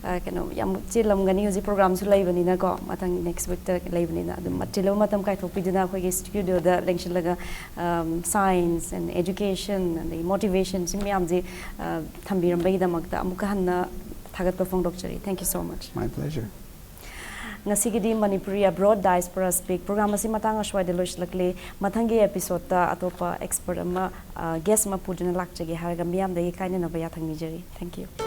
uh, ꯀꯩꯅꯣ, ꯌꯥꯝ ꯆꯤꯜꯂꯝꯒꯅꯤ ꯍꯧꯖꯤꯛ, program ꯁꯨ ꯂꯩꯕꯅꯤꯅꯀꯣ, ꯃꯊꯪ next week ꯇ ꯂꯩꯕꯅꯤꯅ꯫ ꯑꯗꯨꯝ ꯆꯤꯜꯂꯕ ꯃꯇꯝ ꯀꯥꯏꯊꯣꯛꯄꯤꯗꯨꯅ ꯑꯩꯈꯣꯏꯒꯤ studio the ꯂꯦꯡꯁꯤꯜꯂꯒ, um, science and education ꯑꯗꯒꯤ motivation ꯁꯤ ꯃꯌꯥꯝꯁꯦ, uh, ꯊꯝꯕꯤꯔꯝꯕꯒꯤꯗꯃꯛꯇ ꯑꯃꯨꯛꯀ ꯍꯟꯅ ꯊꯥꯒꯠꯄ ꯐꯣꯡꯗꯣꯛꯆꯔꯤ꯫ Thank you so much. My pleasure. ꯉꯁꯤꯒꯤꯗꯤ Manipuri Abroad Diaspora Speak program ꯑꯁꯤ ꯃꯇꯥꯡ ꯑꯁ꯭ꯋꯥꯏꯗ ꯂꯣꯏꯁꯤꯜꯂꯛꯂꯤ꯫ ꯃꯊꯪꯒꯤ episode ꯇ ꯑꯇꯣꯞꯄ expert ꯑꯃ, ꯑ, guest ꯑꯃ ꯄꯨꯗꯨꯅ ꯂꯥꯛꯆꯒꯦ ꯍꯥꯏꯔꯒ ꯃꯤꯌꯥꯝꯗꯒꯤ ꯀꯥꯏꯅꯅꯕ ꯌꯥꯊꯪ ꯅꯤꯖꯔꯤ꯫ Thank you.